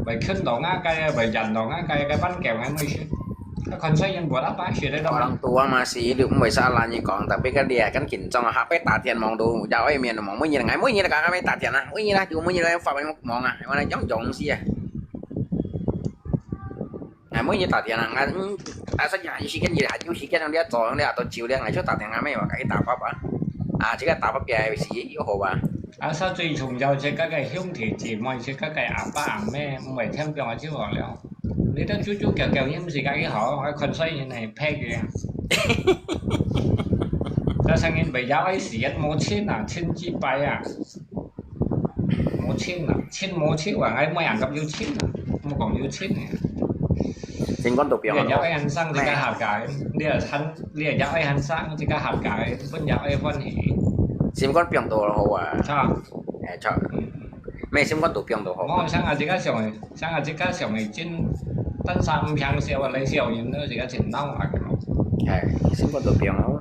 Bui khun to ngai kai, bui yan to ngai kai, kai ban kèo ngai moi shit. Ka khon sai nyin buat apa shit ai to. Orang tua masih hidup, mui sa la nyi kong, tapi kan dia kan kin chong ha pe ta thian mong du, ya ai mien mong, moi nyin ngai moi nyin ka ngai ta thian a, moi nyin a, ju moi nyin ngai fa mong a, mana jong jong si a. Ngai moi nyin ta thian a, ngai, ta sa ya si kan ya, ju si kan dia chong dia to chiu dia ngai chu ta thian ngai mai wa ka ta pa pa. A, chi ka ta pa pia si yo ho wa. 啊，所以最重要，自家个兄弟姊妹，自家个阿爸阿姆，毋會添病就好了。你都主主叫叫，你毋係家己好，還看衰人係騙个啊。加上人為了愛死人無錢啊，錢幾百啊，無錢啊，錢無錢啊，還每人咁有錢啊，莫講有錢啊。 心肝肚病咯。你也愛喊生自家客家，你也喊，你也愛喊生自家客家，本也愛歡喜。心肝病到好啊。啊。哎，著。嗯。咩心肝肚病到好。我想啊，自家想，想啊，自家想个真，等三平笑啊，來笑人，自家真鬧啊，个咯。哎，心肝肚病咯。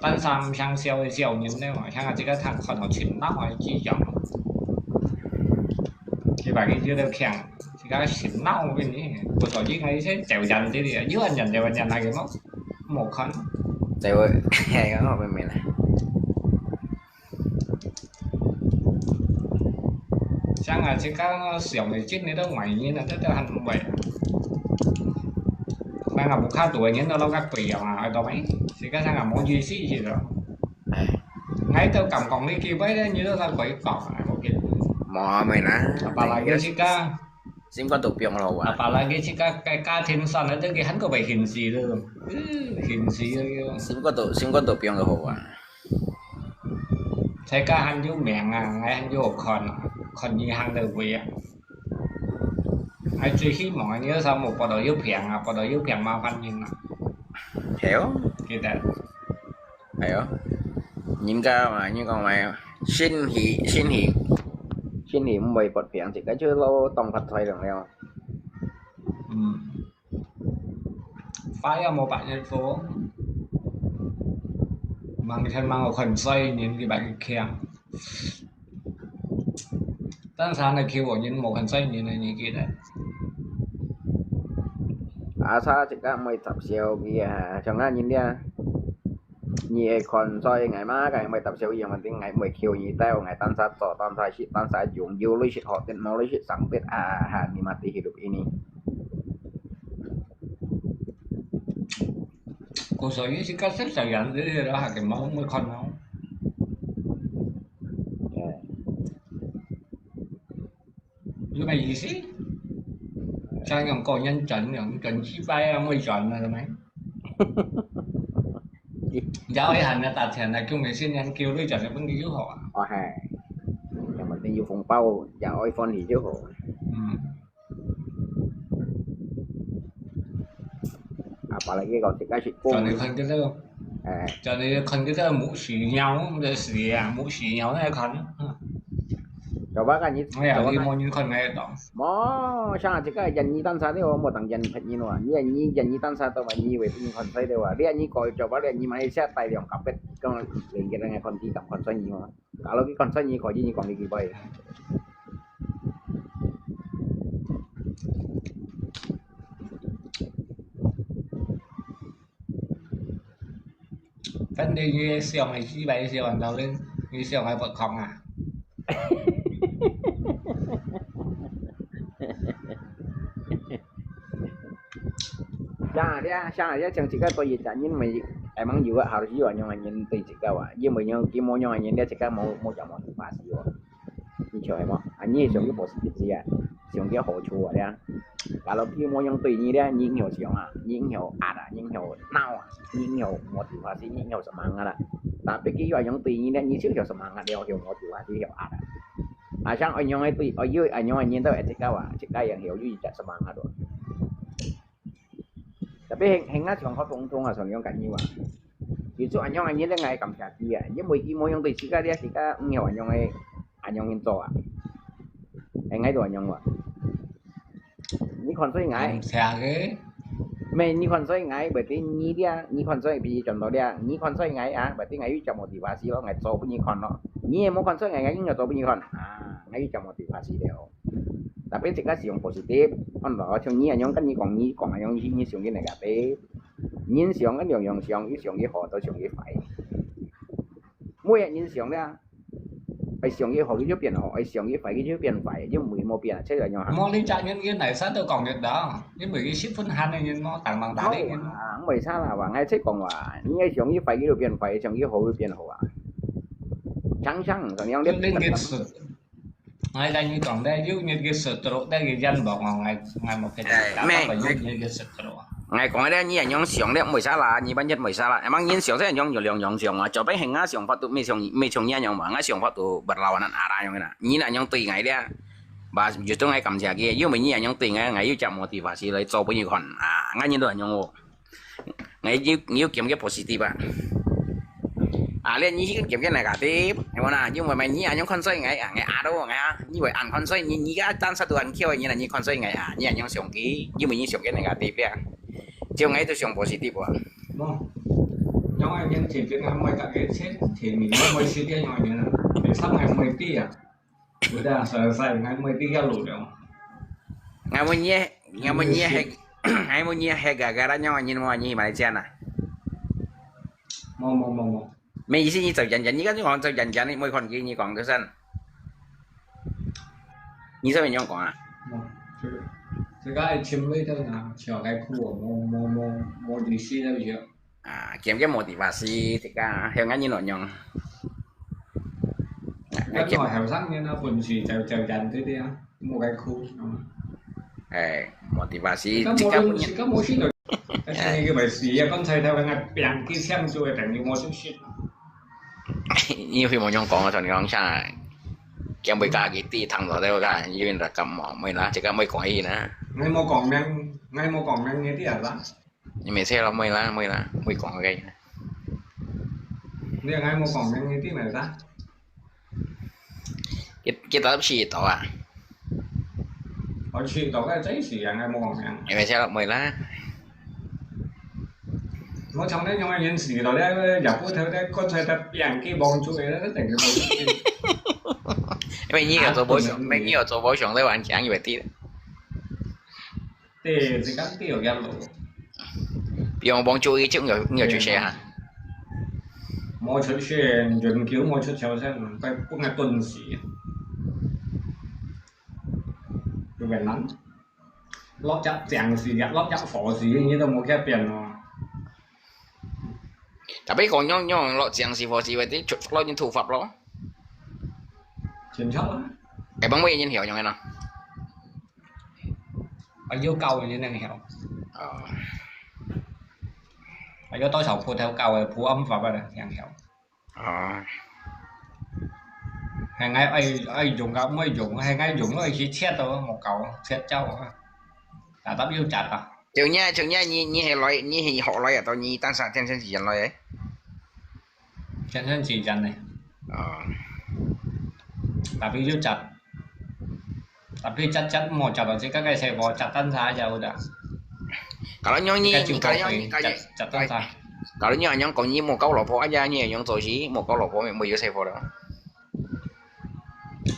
等三平笑个笑人呢嘛，想啊，自家看，看到真鬧啊，这样。 佢把佢叫做強，自家心鬧个呢，不所以佢先走人这里，有人人就人那个么，莫看。走，哎，我明白了。像啊，自家想个真个都外人啊，这都很坏。那个不看多人都那个鬼啊嘛，懂没？自家像啊，没意思去了。哎。 𠊎都敢講你幾擺咧，你都在鬼講啊，我跟你。無咩啦。Apalagi自家，心肝肚病咯啊。Apalagi自家个家庭算了，這个還過被現世了，嗯，現世了。心肝肚，心肝肚病就好啊。自家還有命啊，𠊎還有看啊，看你行到位啊。𠊎最希望你有啥無報到有病啊，報到有病麻煩人啊。係哦。記得。 係哦，人家嘛，人講嘛，身體，身體，身體毋會發病，自家就老當發財了了。嗯。花也無百日紅，望天望我看衰人佢把佢強。但是你叫我人無看衰人个年紀咧。Asal自家毋會插手佢啊，像啊人咧。 你會看衰𠊎嘛，𠊎毋會搭小樣，反正𠊎毋會求你，帶𠊎單儕做，單儕食，單儕用，有鐳食好得，無鐳食生得，啊哈，你mati hidup ini。故所以是个識食人，這些都還係無，無看到。有咩意思？像用个人轉，用轉幾擺啊，會轉啊，係咪？有一行啊，達成啊，叫你先人叫你轉，分佢就好啊。哦，係。有問題有紅包，也愛歡喜就好。嗯。 Apalagi kalau自家食工。轉去看這個，哎。轉去看這個牧師娘，這是啊，牧師娘來看。嗯。Coba kan你，哎呀，coba kan。你無人看𠊎到。無，像這個印尼單車呢，我無當印尼朋友啊，你印尼，印尼單車都嘛，你以為不能看衰的哇？你印尼過去，coba你印尼馬來西亞大量kapit，跟人家那个看地，敢看衰你嘛？ Kalau佢看衰你，可以你講你幾擺。反正你想个幾擺想，到底你想个不空啊。像啊，像啊，像自家對一隻人，因為emang有个好，有啊，用个人對自家啊，因為用佢無用个人咧，自家無，無講無法事哦。 你曉得無？啊，你想个positif啊，想个好處啊，這樣。Kalau佢無用對你咧，你有想啊，你有壓啊，你有惱啊，你有motivasi，你有semangat啊。Tapi佢又用對你咧，你就有semangat了，有motivasi，有壓啊。啊，像恁樣个對，哦，有恁樣个人都會自家啊，自家也有有一隻semangat咯。Tapi hingga想好通通啊，想用緊要啊。佢做恁樣个日仔，𠊎感謝佢啊，因為佢無用對自家這自家毋曉恁樣个，恁樣去做啊。哎，𠊎都恁樣啊。你看衰𠊎，感謝个。咩？你看衰𠊎，或者你這，你看衰比如轉到這，你看衰𠊎啊，或者𠊎有隻motivasi咯，𠊎做分你看咯。你也無看衰𠊎，𠊎應該做分你看啊，𠊎有隻motivasi了。Tapi自家係用positive，看到像你恁樣，跟你講，你講恁樣，你，你想个negative。人想个兩樣想，有想个好，都想个壞。每個人想个啊，愛想个好，佢就變好；愛想个壞，佢就變壞，就毋會無變啊，就係恁樣行。莫你隻人个哪儕都講得到，因為佢十分閒个人咯，當當打个人咯。好啊，毋會差啦，話，𠊎就講話，你愛想个壞，佢就變壞；想个好，佢變好啊。常常，常常，你，你，你，你， 𠊎同你講咧，有日个stroke，該个眼目哦，𠊎，𠊎無看到，哎，咩？有日个stroke啊。𠊎講咧，你恁樣想咧，毋會salah，你萬一毋會salah。Emang人想，這樣有兩樣想啊，做邊行啊，想法都無像，無像你恁樣嘛，𠊎想法都berlawanan arah樣个啦。你恁樣對𠊎咧，bah，justru𠊎感謝佢，因為你恁樣對𠊎，𠊎有隻motivasi來做分你看啊，𠊎人都恁樣哦。 𠊎有，有兼个positive啊。啊，你，你去兼个negative，係無啦？因為麼，你恁樣看衰𠊎啊，𠊎啊都𠊎啊，你會恁看衰，你，你个單煞都恁巧个，你，你看衰𠊎啊，你恁樣想佢，因為你想个negative啊。就𠊎都想positive啊。無，因為年紀大啊，毋會家己錢，錢，毋會食个樣个人啊，第三个毋會知啊。 Udah selesai，𠊎毋會知个路了。𠊎問你，𠊎問你係，𠊎問你係个，个啦，你問你，你問你馬來西亞啊？無，無，無，無。無意思，你走遠遠，你跟你講走遠遠，你毋會看見，你講个先。你這邊樣講啊？無，這個，這個愛尋位在哪？找該苦哦，無，無，無，無意思了，就。 啊，兼个motivasi，自家向眼人來用。啊，兼，後生人啊，本事就，就人對對啊，無該苦。哎，motivasi，自家本人。自家無事就，但是你个事啊，剛才他們那邊去搶救的，等於無出息。你有無用講啊？像你講下，兼會家己地躺落來，我講，因為佢感冒，毋會啦，自家毋會講佢啦。𠊎無講名，𠊎無講名，你知啊啦？ 你毋使咯，毋會啦，毋會啦，毋會講个。你𠊎無講名，你知毋知？佢，佢到底去到啊？我去到該最時間，𠊎無講名。你毋使咯，毋會啦。我從來用个人事到咧，也不頭咧，剛才在邊去望住个，那等於無。因為你有做無想，啊，因為你有做無想，在玩強，以為對。 對，自家都有个路。比如講，幫助佢就有，有出息哈。無出息，永久無出息，先，該本來頓時。有个人，落隻正時，落隻火時，你都無改變咯。Tapi講樣樣落正時火時，或者出落人突發咯。正常啊。會幫乜人曉用个咯？ 啊，有教个人能曉。哦。啊，有多少葡萄教个，葡萄法个能曉。哦。係𠊎愛，愛用个，毋愛用，係𠊎用，愛去切到，無教，切走啊。打打有雜啊。就你，就你，你，你係來，你係學來啊，到你當時天生自然來个？ 天生自然个。哦。Tapi就摘，tapi摘，摘，莫摘到自家个細胞，摘單儕就有得。Kalau nyo你，你，kalau nyo你，kalau，摘，摘單儕。Kalau nyo yang kau ni mau kau lopo aja ni yang zosi mau kau lopo mau yo sepo dah.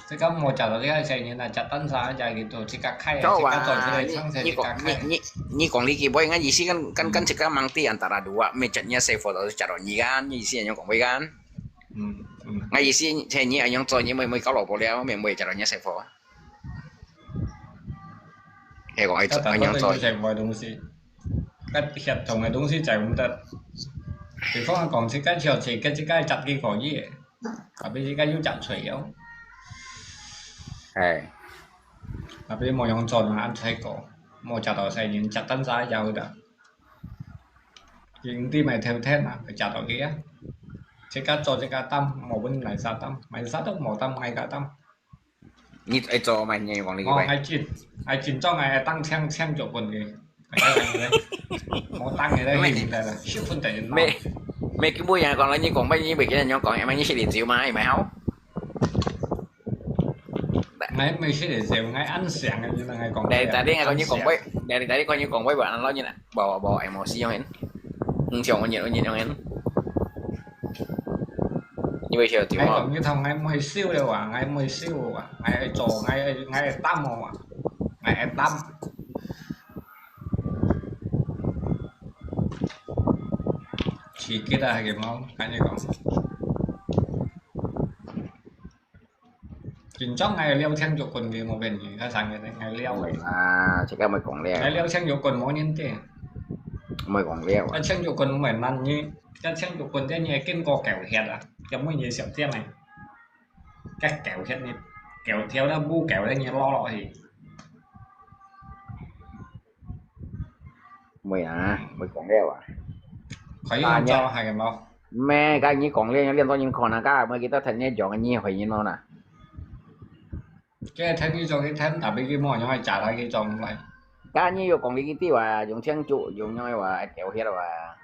自家無食到這個細人啊，食單儕就係佢做自家開啊，做啊，自家做出來，你，你講，你，你，你講你幾杯，𠊎意思跟，跟，跟自家mang知antara dua，毋係食你細貨就食到你間，你意思係講會間？嗯，嗯。𠊎意思係你係用做，你妹妹搞蘿蔔了，妹妹食到你細貨啊？係講愛做，愛用做。細貨个東西。 該血統个東西就毋得。比方講，自家小姐，跟自家摘佢可以个，tapi自家有摘水哦。係。Tapi無用做啊，恁衰過，無食到細人，摘單儕有得。佢毋知買頭天啊，佢摘到佢啊。自家做自家擔，無分哪儕擔，哪儕都無擔，哪家擔。 你愛做麼？你講你个。哦，愛緊，愛緊張个，愛當搶，搶著分佢。無當个咧，毋得啦，十分得人鬧。Mày cứ mua nhà còn là như còn bao nhiêu bị cái nhau còn em ăn như xí đi chiếu mà em mày háo. Ngai mesti deh, ngai an siang ngai kong. Dari tadi ngai kau nyikong boy, dari tadi kau nyikong boy buat lo nyina, bawa bawa emosi yang en. Hung siang onyet onyet yang en. Ni bai siau tiwa. Ngai kong nyithong ngai mui siu le wa, ngai mui siu wa, ngai ai cho, ngai ngai ai tam wa, ngai ai tam. Chỉ kia là cái món, cái này còn. Chính xác ngai liao cheng chuk kun ke mo ben ni, ka sang ke ngai liao. Ah, cakap mai kong liao. Ngai liao cheng chuk kun mo nyen te. Mai kong liao. Ka cheng chuk kun mai nan ni, ka cheng chuk kun te ni ken ko kèo hiat ah. Ka mo ni siap tiang ai. Ka kèo hiat ni. Kèo thiao da bu kèo da ni lo lo hi. Mai ah, mai kong liao ah. Koi yong cho hai ke mo. Mẹ, cái như còn liên liên tôi những con à, cái mới cái tao thành như dọn như hồi như nó nè. Cái thêm như cho cái thêm, tapi cái mua nhau ai trả lại cái cho lại. Cái như có còn cái tiêu à, dùng thiên chủ, dùng nhau à, kéo hiệt à.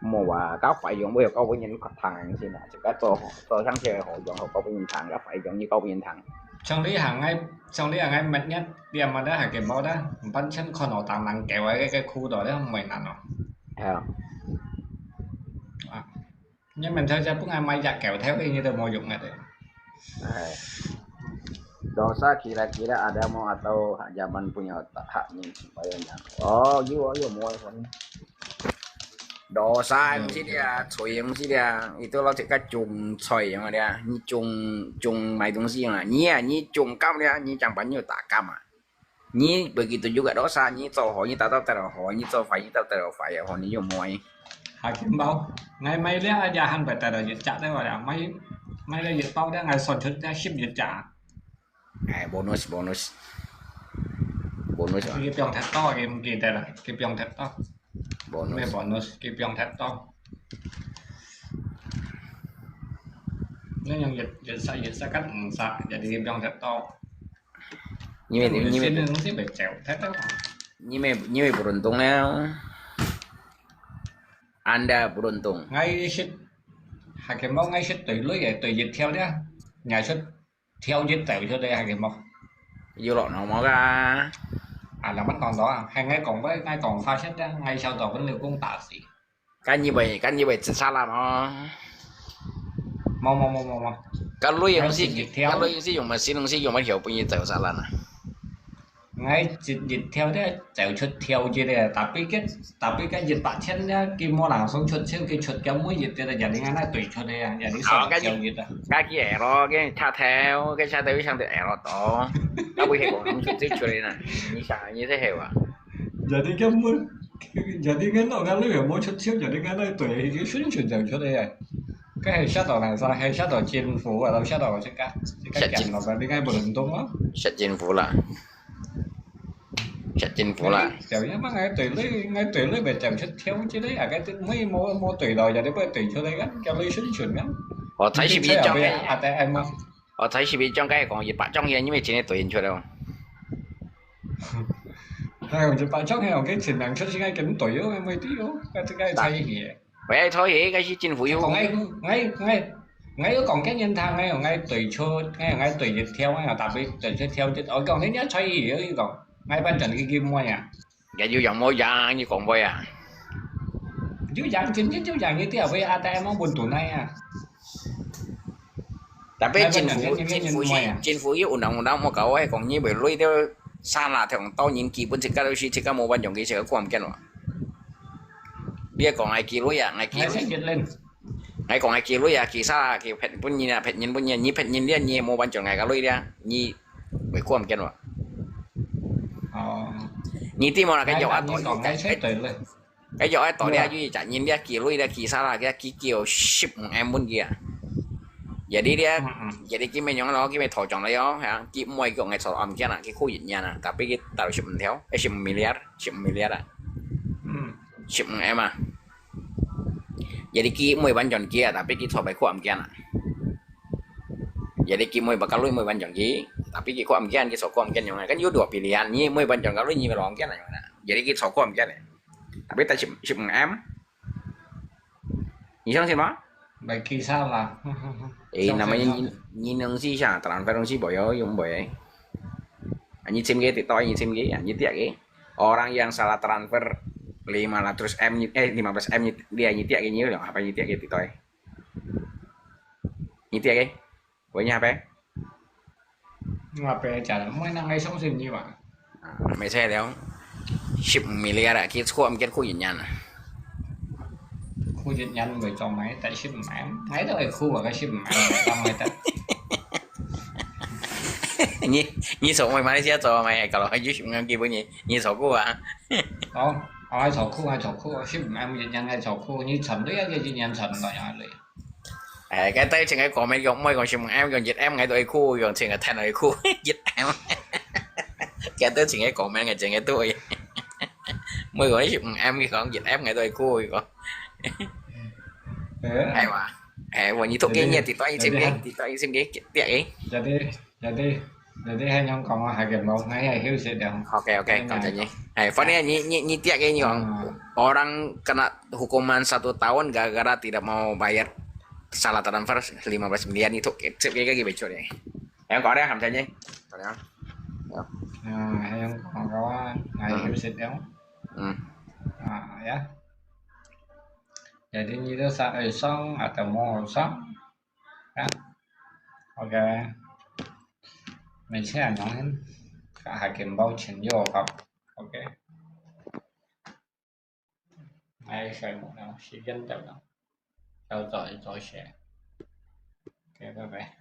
Mua à, cái phải dùng bây giờ có cái nhân có thằng xin à, chỉ cái cho cho sáng xe họ dùng họ có cái nhân thằng, cái phải dùng như có cái nhân thằng. Trong lý hàng ngay, trong lý hàng ngay mệt nhất, điểm mà đã hai cái bao đã, bắn chân con nó tăng năng kéo cái cái khu đó đấy, mày nản nó. Ờ. Nyemen theo cha pun ai mai jak kèo theo ini tu mo yuk ngat. Dosa kira-kira ada mau atau hak zaman punya otak haknya supaya nyang. Oh, you you mau apa ni? Dosa mesti dia, cuy mesti dia. Itu lo cakap cung cuy yang dia. Ni cung cung mai 东西 yang ni ya, ni cung kam dia, ni 讲朋友打 kam ah. 你 begitu juga dosa, 你做好，你打到得了好，你做坏，你打到得了坏，然后你又摸。Hakimbo, ngai mai lia aja han bai tada yit chak te wa mai mai lia yit pau lia ngai son chut lia ship yit chak. Eh, bonus, bonus. Bonus ah. Ki piong that to, ki ki te la, ki piong that to. Bonus. Me bonus, ki piong that to. Lia yang yit yit sa yit sa kat sa, jadi ki piong that to. 因为因为因为你们你们不认同了，Anda 不认同。Ngai sit, hakimbo ngai sit tui lui eh, tui yit theo dia, ngai sit theo yit teu cho dia hakimbo. Yuk lo no mo ka. Ah, lamang kong to ah, hai ngai kong bai, ngai kong fa sit dia, ngai sao to pen liu kong ta si. Kan như vậy, kan như vậy chỉ xa lắm hả? Mau mau mau mau mau. Cái lưới không sử dụng, cái lưới không sử dụng mà xin không sử dụng mà hiểu bao nhiêu tàu xa lắm à. Ngay chỉ dịch theo thế, tàu chốt theo chứ đấy, tapi cái tapi cái dịch bạc chân nhá, cái mua làng sống chốt xíu cái chốt cái mũi dịch thế là giờ đi ngay nó tùy chốt đây à, giờ đi sao cái theo dịch à. Cái kia rồi, cái cha theo, cái cha theo sang thì rồi đó. Cái buổi hè còn không chốt xíu chốt đây nè. Như sao như thế hiểu à? Giờ đi cái mũi Jadi ngăn nó ngăn lưới mua chút xíu, jadi ngăn nó tuổi thì cái xuyên xuyên dần cho đây. Cái hay sát đầu này sao hay sát đầu chính phủ và đâu sát đầu chứ cả chứ cả Sát chính- chẳng nó phải đi ngay bộ lĩnh đúng không? Sát chính phủ là. Sát chính phủ là. Chào nhá, mà ngay tuổi lưới ngay tuổi lưới về chào chút thiếu chứ đấy à, cái thứ mấy mua mua tuổi đầu giờ đấy bây tuổi cho đây gắn cho lưới xuyên xuyên gắn. Ủa, thấy sự Cái biến chào trong về cái à tại em mà. Ủa, thấy sự biến trong cái còn gì bạc trong gì như mấy chị này tuổi hiện chưa đâu. Hay là bác chắc hay là cái tiền năng cho chính cái kiếm tuổi yếu em mới tí yếu, cái thứ cái thay gì. Vậy thôi thì cái chính phủ yếu. Còn ngay ngay ngay ngay có còn cái nhân thang ngay còn ngay tuổi cho ngay ngay tuổi dịch theo ngay là tạm biệt tuổi cho theo chứ ở còn thế nhớ thay gì ở còn ngay ban trần cái kim mua nhà. Cái dù dòng mua giá như còn vậy à. Dù dòng chính chứ dù dòng như tiêu với A T M buôn tủ này à. Tapi chính phủ chính phủ chính phủ yêu undang undang mau kau ai kong ni boleh dia sana tengok tahu ni ki pun cakap tu si cakap mau banjong ki cakap kuam kian wa. Dia kong ai ki lui ya, ngai ki lui. Ngai kong ai ki lui ya, ki sa ki pet pun ni na pet nyin pun ni, ni pet nyin dia ni mau banjong ngai ka lui dia, ni boleh kuam kian wa. Ni ti mau na ka jauh atau ni. Cái giỏ ấy tỏ đi ayu chả nhìn đi kỳ lui đi kỳ xa là cái kỳ kiều ship em muốn kia. Giờ đi đi. Giờ đi cái mày nhóm nó cái mày thổi chọn đấy ó hả? Cái mua cái ngày sau âm kia là cái khu vực nhà nè, tapi cái tao ship mình theo, cái ship milliard, ship milliard à. Ship em à. Giờ đi cái mua bán chọn kia, tapi cái thổi bài khu âm kia nè. Giờ đi cái mua bán cái lui mua bán chọn kia, tapi cái khu âm kia cái số khu âm kia nhóm này, cái dua pilihan, ni mua bán chọn cái lui ni mà lòng kia nè. Jadi ki chok kuam kian. Tapi ta ship ship em. 你相信吗？Bagi salah. 哎，那么你你东西下，transfer东西不要用不哎。你请给对，你请给啊，你点给。Orang yang salah transfer lima ratus M，你哎，lima belas M，你你你点给你了，apa你点给对对？你点给，我你 apa？我白讲，没人会相信你吧？啊，没错了，十五 miliar 啊，佢错毋結苦一年啊。苦一年会做咩？但十五年，我都会苦啊，个十五年，当会得。你你做咩？马来西亚做咩？搞到有十五年基本你你做苦啊？哦，我做苦，我做苦，十五年一年我做苦，你存都要一年存到哪里？ 哎，該對前个comment講，莫講十五M，講一M，𠊎都會哭，講前个聽都會哭，一M。該對前个comment，𠊎前个都會。莫講十五M，佢講一M，𠊎都會哭，佢講。係嘛？哎，我你讀个，你讀一千个，你讀一千个，讀个。Jadi, jadi, jadi，還想講啊，還个無，𠊎也休息了。OK，OK，講真个。哎，反正你你你讀个，你講，orang kena hukuman satu tahun gara-gara tidak mau bayar salah transfer lima belas miliar itu, itu kayak gitu ya. Yang Korea hamjanya. Korea. Ya. Nah, yang kawan-kawan, nah, hmm. Itu sih yang. Hmm. Nah, ya. Jadi ini tuh sa sang atau mau sang, ya. Oke. Mình sẽ nói cả hai kiểm báo trình vô học. Ok. Ai, khai một nào, sẽ dân chậm nào. Theo dõi, dõi sẽ. Ok, bye bye.